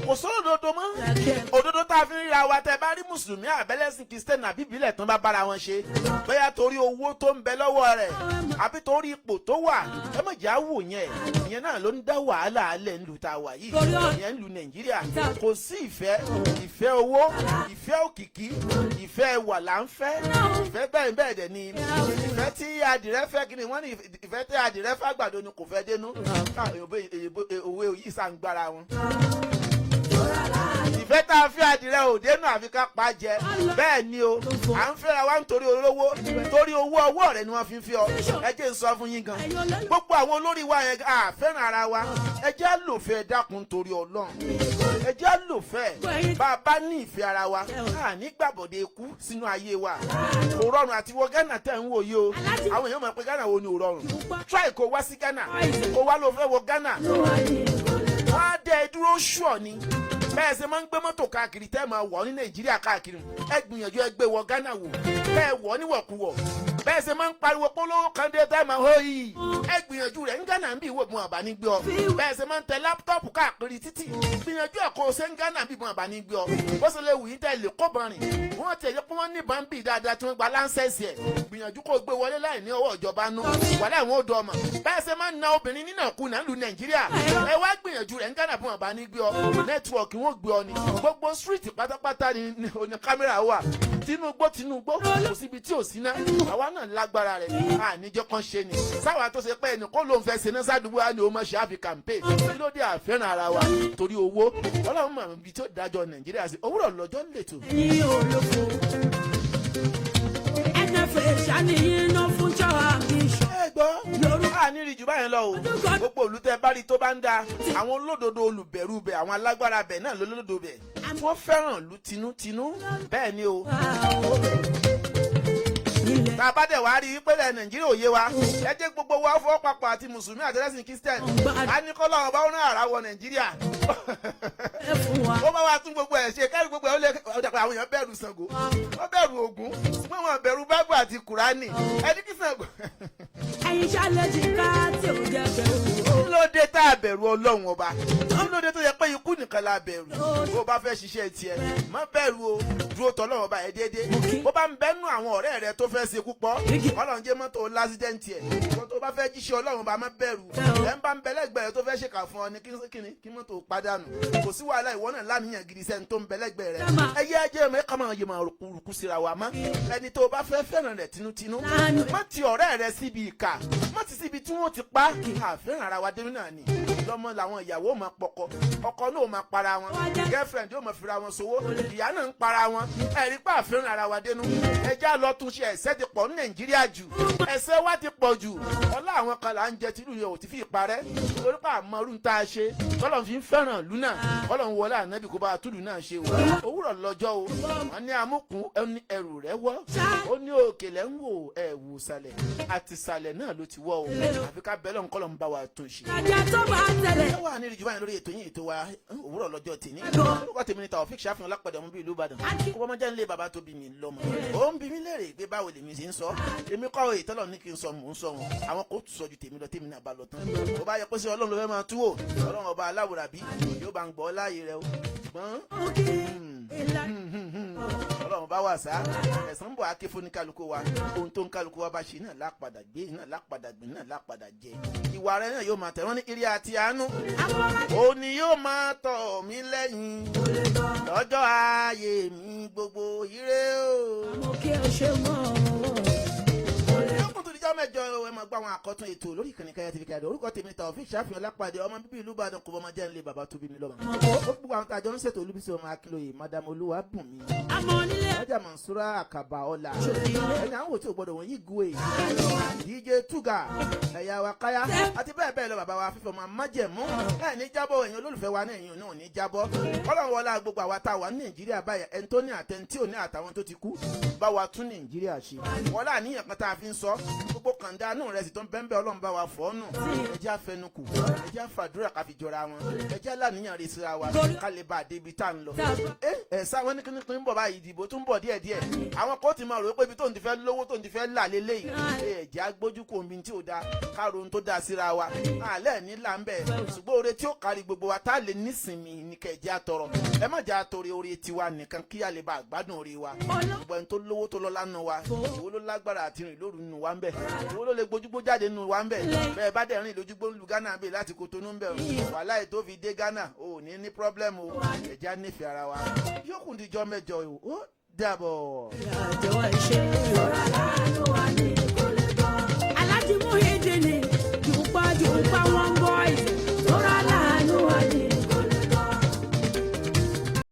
Kò sóòdodo mọ́, òdodo. tá a fi ń ríra wa, tẹ bá rí mùsùlùmí àbẹ́lẹ́sìn Kristẹni àbí ìbílẹ̀ tán bá bára wọn ṣe, bóyá torí owó tó ń bẹ lọ́wọ́ rẹ̀ àbí torí ipò tó wà, ẹ má jẹ́ àwò yẹn. Ìyẹn náà ló ń dá wàhálà alẹ́ ńlù tá a wà yìí, ìyẹn ńlù Nàìjíríà. Kò sí ìfẹ́, ìfẹ́ owó, ìfẹ́ òkìkí, ìfẹ́ wà là ń fẹ́. Ìfẹ́ bẹ́ẹ̀ bẹ́ẹ̀ dẹ̀ ni ìfẹ́ tí adìrẹ fẹ́. Kí ni wọ́n ní? Ìfẹ́ tí adìrẹ fẹ́ àgbàdo ni kò fẹ́ dénú. Òwe yìí sá ń gbára wọn. Ìfẹ́ tá a fi adìrẹ ò dénú, àfi ká pa jẹ. Bẹ́ẹ̀ ni o, à ń fẹ́ra wa nítorí olówó, torí owó ọwọ́ rẹ ni wọ́n fi ń fi ọ. Ẹ jẹ́ n sọ fún yín gan, gbogbo àwọn olórí wa yẹn, a fẹ́ràn ara wa. Ẹ jẹ́ àlòfẹ́, dákun, torí Ọlọ́run, ẹ jẹ́ àlòfẹ́. Bá a bá ní ìfẹ́ ara wa, a ní gbàbọ̀dé ikú sínú ayé wa. Kò rọrùn àti wọ Ghana tẹ̀ ń wò yìí o. Àwọn èèyàn mọ̀ pé Ghana wo ni ò rọrùn. Try kó wá sí Ghana, kó wá ló fẹ́ wọ Ghana, wọ́n á dẹ́ ẹ dúró ṣùọ̀ ni. Bẹ́ẹ̀ ṣe máa ń gbé mọ́tò káàkiri tẹ́ máa wọ̀ ní Nàìjíríà káàkiri, ẹ gbìyànjú ẹ gbé wọ Ghana wò, bẹ́ẹ̀ wọ̀ níwọ̀kuwọ̀. Bẹ́ẹ̀ ṣe máa ń pariwo polówó kan dé tẹ́ máa hó yìí, ẹ gbìyànjú rẹ̀ ń Ghana ń bí ìwé ìbọn àbá ní gbé ọ. Bẹ́ẹ̀ ṣe máa ń tẹ laptop káàkiri títì, gbìyànjú ẹ̀ kó o ṣe ń Ghana bí ìbọn àbá ní gbé ọ. Bó ṣe lè wù yín tẹ́ lè kó bọ̀ rìn, wọ́n ti ẹ̀jẹ̀ pé wọ́n ní ìbọn bíi dáadáa tí wọ́n gba license ẹ̀. Gbìyànjú kó o gbé wọlé láì ní ọwọ́ ìjọba nú wàhálà ìwọ̀n odò ọmọ. Bẹ́ẹ̀ ṣe máa ń na obìnrin nínàkúnà lu Nàìjíríà, ẹ wá gbìyànjú rẹ̀ ń Ghana bí wọ́n bá ní gbé ọ. Network wọn gbé ọ ní gbogbo street pátápátá ni ní kámẹ́rà wà. Tinugbó tinugbó, kò síbi tí ò sí ná. Àwa náà lágbára rẹ̀, àníjọ́ kan ṣe ni sáwà tó ṣe pé ẹnì kó ló ń fẹ́ ṣe ní sádùúgbò á ní o mọ̀ ṣe àfi campaign. Kí ló dé àfẹ́ràn ara wa torí owó? Ọlọ́run mọ̀ ibi tí ó dájọ́ Nàìjíríà sí. Òwúrọ̀ lọ́jọ́ lètò. Ẹ̀yin olófo NFA ṣàníyàn no future ambition. Ẹ gbọ́, a ní rí jù báyìí lọ o. Gbogbo olùtẹ bá rí tó bá ń da, àwọn olódodo olùbẹ̀rù bẹ̀, àwọn alágbára bẹ̀ náà lólódodo bẹ̀, wọ́n fẹ́ràn ìlú tinútinú. Bẹ́ẹ̀ ni o. Ilẹ̀ Tá a bá dẹ̀ wá rí i pé ilẹ̀ Nàìjíríà ò yé wa, ẹ jẹ́ gbogbo wa fọwọ́ papọ̀, àti mùsùlùmí àti ẹlẹ́sìn Christian, a ní kọ́ lọ́wọ́ bá rán àrà wọ Nàìjíríà. Ẹ fún wa. Ó bá wa tún gbogbo ẹ̀ ṣe kárí gbogbo ẹ̀. Ó lè ọjà pé àwọn èèyàn bẹ̀rù Ṣàngó, wọ́n bẹ̀rù Ògún, ṣùgbọ́n wọn bẹ̀rù Báíbù àti Kùránì. Ẹni kí Ṣàngó. Ẹ̀yin ṣàlejò ká tí ò jẹ́ bẹ̀rù o. Kí ló dé tá a bẹ̀rù Ọlọ́run ọba? Kí ló dé tó yẹ pé ikú nìkan la bẹ̀rù? Bó o bá fẹ́ ṣiṣẹ́ tiẹ̀, má bẹ̀rù o. Dúró tọ́lọ́run ọba ẹ̀ déédéé. Bó bá ń bẹ́nu àwọn ọ̀rẹ́ rẹ tó fẹ́ ṣekú pọ̀, Ọlọ́run jẹ́ mọ́tò l'accident ẹ̀. Kó tó bá fẹ́ jíṣẹ́ Ọlọ́run ọba, má bẹ̀rù. Ẹ̀ ń bá ń bẹ lẹ́gbẹ̀ẹ́ rẹ tó fẹ́ ṣèkà fún ọ ní kíni kí mọ́tò padànù, kò sí wàhálà. Ìwọ náà láníyàn gidi sẹ́ni tó ń bẹ lẹ́gbẹ̀ẹ́ rẹ. Ẹ yé ajé mi ká máa yẹ máa rúkú síra wa mọ́. Ẹni tó bá fẹ́ fẹ́ràn rẹ̀ tinútinú, má ti ọ̀rẹ́ rẹ síbi ìkà, má ti síbi tí wọ́n ti pa. Àfẹ́ràn ara wa dénú náà ni lọ́mọ làwọn ìyàwó máa pọkọ, ọkọ náà máa para wọn, girlfriend yóò máa fira wọn sowó, ìyá náà ń para wọn. Ẹ̀rí pa àfẹ́ràn ara wa dénú. Ẹjá lọ tún ṣe. Ẹ̀ṣẹ̀ ti pọ̀ ní Nàìjíríà jù, ẹ̀ṣẹ̀ wa ti pọ̀ jù. Ọlá àwọn kan là ń jẹ tìlú yẹn ò ti fi parẹ́, torí pé àmọ́ ọdún tá a ṣe tọ́lọ̀ fi ń fẹ́ràn ìlú náà. Kọ́lọ̀ ń wọlé ànábì kó bá a túlù náà ṣe o. Òwúrọ̀ lọ́jọ́ o. Wọ́n ní amúkún ẹni ẹrù rẹ̀ wọ́, ó ní òkèlè ń wò ẹ̀wù sàlẹ̀ àti sàlẹ̀ náà ló ti wọ́ o. Àfi ká bẹ́lẹ̀ ń kọ́lọ̀ ń bá wa tún ṣe. Ìrajà tó bá tẹ̀lé. Ẹ wà ní ìrìjú báyìí lórí ètò yín, ètò wa, òwúrọ̀ lọ́jọ́ tèmi. Orúkọ tèmi ni Taofik Ṣàfihàn Lápẹ̀dẹ̀, ọmọ bíi ìlú Ìbàdàn. Kó bá máa jẹ́ nílé bàbá tó bí mi lọ́mọ. Ó ń bi mí léèrè pé báwo lèmi ṣe ń sọ. Èmi kọ́ èyí tọ́lọ̀ ní kí n sọ, mò ń sọ wọn. Àwọn kò tún sọ ju tèmi lọ, tèmi náà bá lọ tán. Ó bá yẹ pé sí Ọlọ́run ló fẹ́ máa túwò, Ọlọ́run ọba aláwòrán bí yóò bá ń gbọ́ láàyè rẹ o. Ṣùgbọ́n Ọlọ́run bá wà sá ẹ̀sán bọ̀ ake fún ní kálukú wa. Ohun tó ń kálukú wa bá ṣe náà lápadà gbé, náà lápadà gbé, náà lápadà jẹ. Ìwà rẹ náà yóò máa tẹ̀ wọ́n ní ire àti àánú. Ó ní yóò máa tọ̀ mí lẹ́yìn lọ́jọ́ ayé mi gbogbo. Ire o. Mo kí ẹ ṣe mọ́. Yókùn tó dijọ́ mẹ́jọ, ẹ máa gbọ́ àwọn àkọ́tún ètò lórí ìkànnì Káyà TV Káyà. Orúkọ tèmi Taofik Ṣàfihàn Lápàdé, ọmọ bíbí ìlú Ìbàdàn, kò bọ́mọ jẹ́ ńlẹ̀ bàbá tó bí mi lọ́mọ. Ó gbogbo àwọn tàjọ ń ṣètò, Olúbísí ọmọ Akínlóye, Madam Olúwàbùnmi, Àmọ́ nílé. Ọjà Mansura Àkàbà Ọ̀la, ẹni àwọn òtí ò gbọdọ̀ wọ̀nyí gùn èyí, DJ Tuga, ẹ̀yà wa káyá àti bẹ́ẹ̀ bẹ́ẹ̀ lọ. Bàbá wa fífọ́ máa májẹ̀mú ẹ̀ ní jábọ̀. Ẹ̀yin olólùfẹ́ wa náà, ẹ̀yin náà ní jábọ̀. Ọlọ́run wọlá gbogbo àwa tá a wà ní Nàìjíríà báyìí, ẹni tó ní àtẹni tí ò ní àtàwọn tó ti kú, bá wa tún Nàìjíríà ṣe. Wọlá àníyàn kan tá a fi ń sọ. Gbogbo kàńdá inú rẹ̀ sì tó ń bẹ́ńbẹ́, Ọlọ́run bá wa fọ́ nù. Ẹjẹ́ àfẹnukù, ẹjẹ́ àfàdúrà ká fi jọra wọn, ẹjẹ́ aláníyàn rẹ̀ síra wa, ká lè bá a débi tá à ń lọ. Ẹ ẹ sáwọn ní kíní ń bọ̀ báyìí, ìdìbò tún ń bọ̀ díẹ̀díẹ̀. Àwọn kó ti máa rò pé ibi tó ń ti fẹ́ lówó, tó ń ti fẹ́ là lélẹ́yìí. Ẹ jẹ́ agbójú kò omi tí ò da, ká ro ohun tó da síra wa. Alẹ́ ní là ń bẹ̀, ṣùgbọ́n oore tí ó kárí gbogbo wa tá a lè nísinmi ní kẹ̀jẹ́ àtọrọ. Ẹ má jẹ́ àtọrẹ oore tiwa nìkan kí a lè bá àgbádùn oore wa. Gbogbo ẹni tó lówó, tó lọ́lá nù wa, ìwọ ló lágbára àti rìn lóru nù wa ń bẹ̀, ìwọ ló lè gbójúgbó jáde nù wa ń bẹ̀. Bẹ́ẹ̀ bá dẹ̀ rìn lójúgbó ń lu Ghana bẹ́ẹ̀ láti Kotonu ń bẹ̀, wàhálà ètò fi dé Ghana ò ní ní problem o. Ẹ̀já nífẹ̀ẹ́ ara wa. Yókùn díjọ́ 8 o, ó dàbọ̀. Àjọ ẹ̀ ṣe ọ̀rọ̀ aláàánú wa.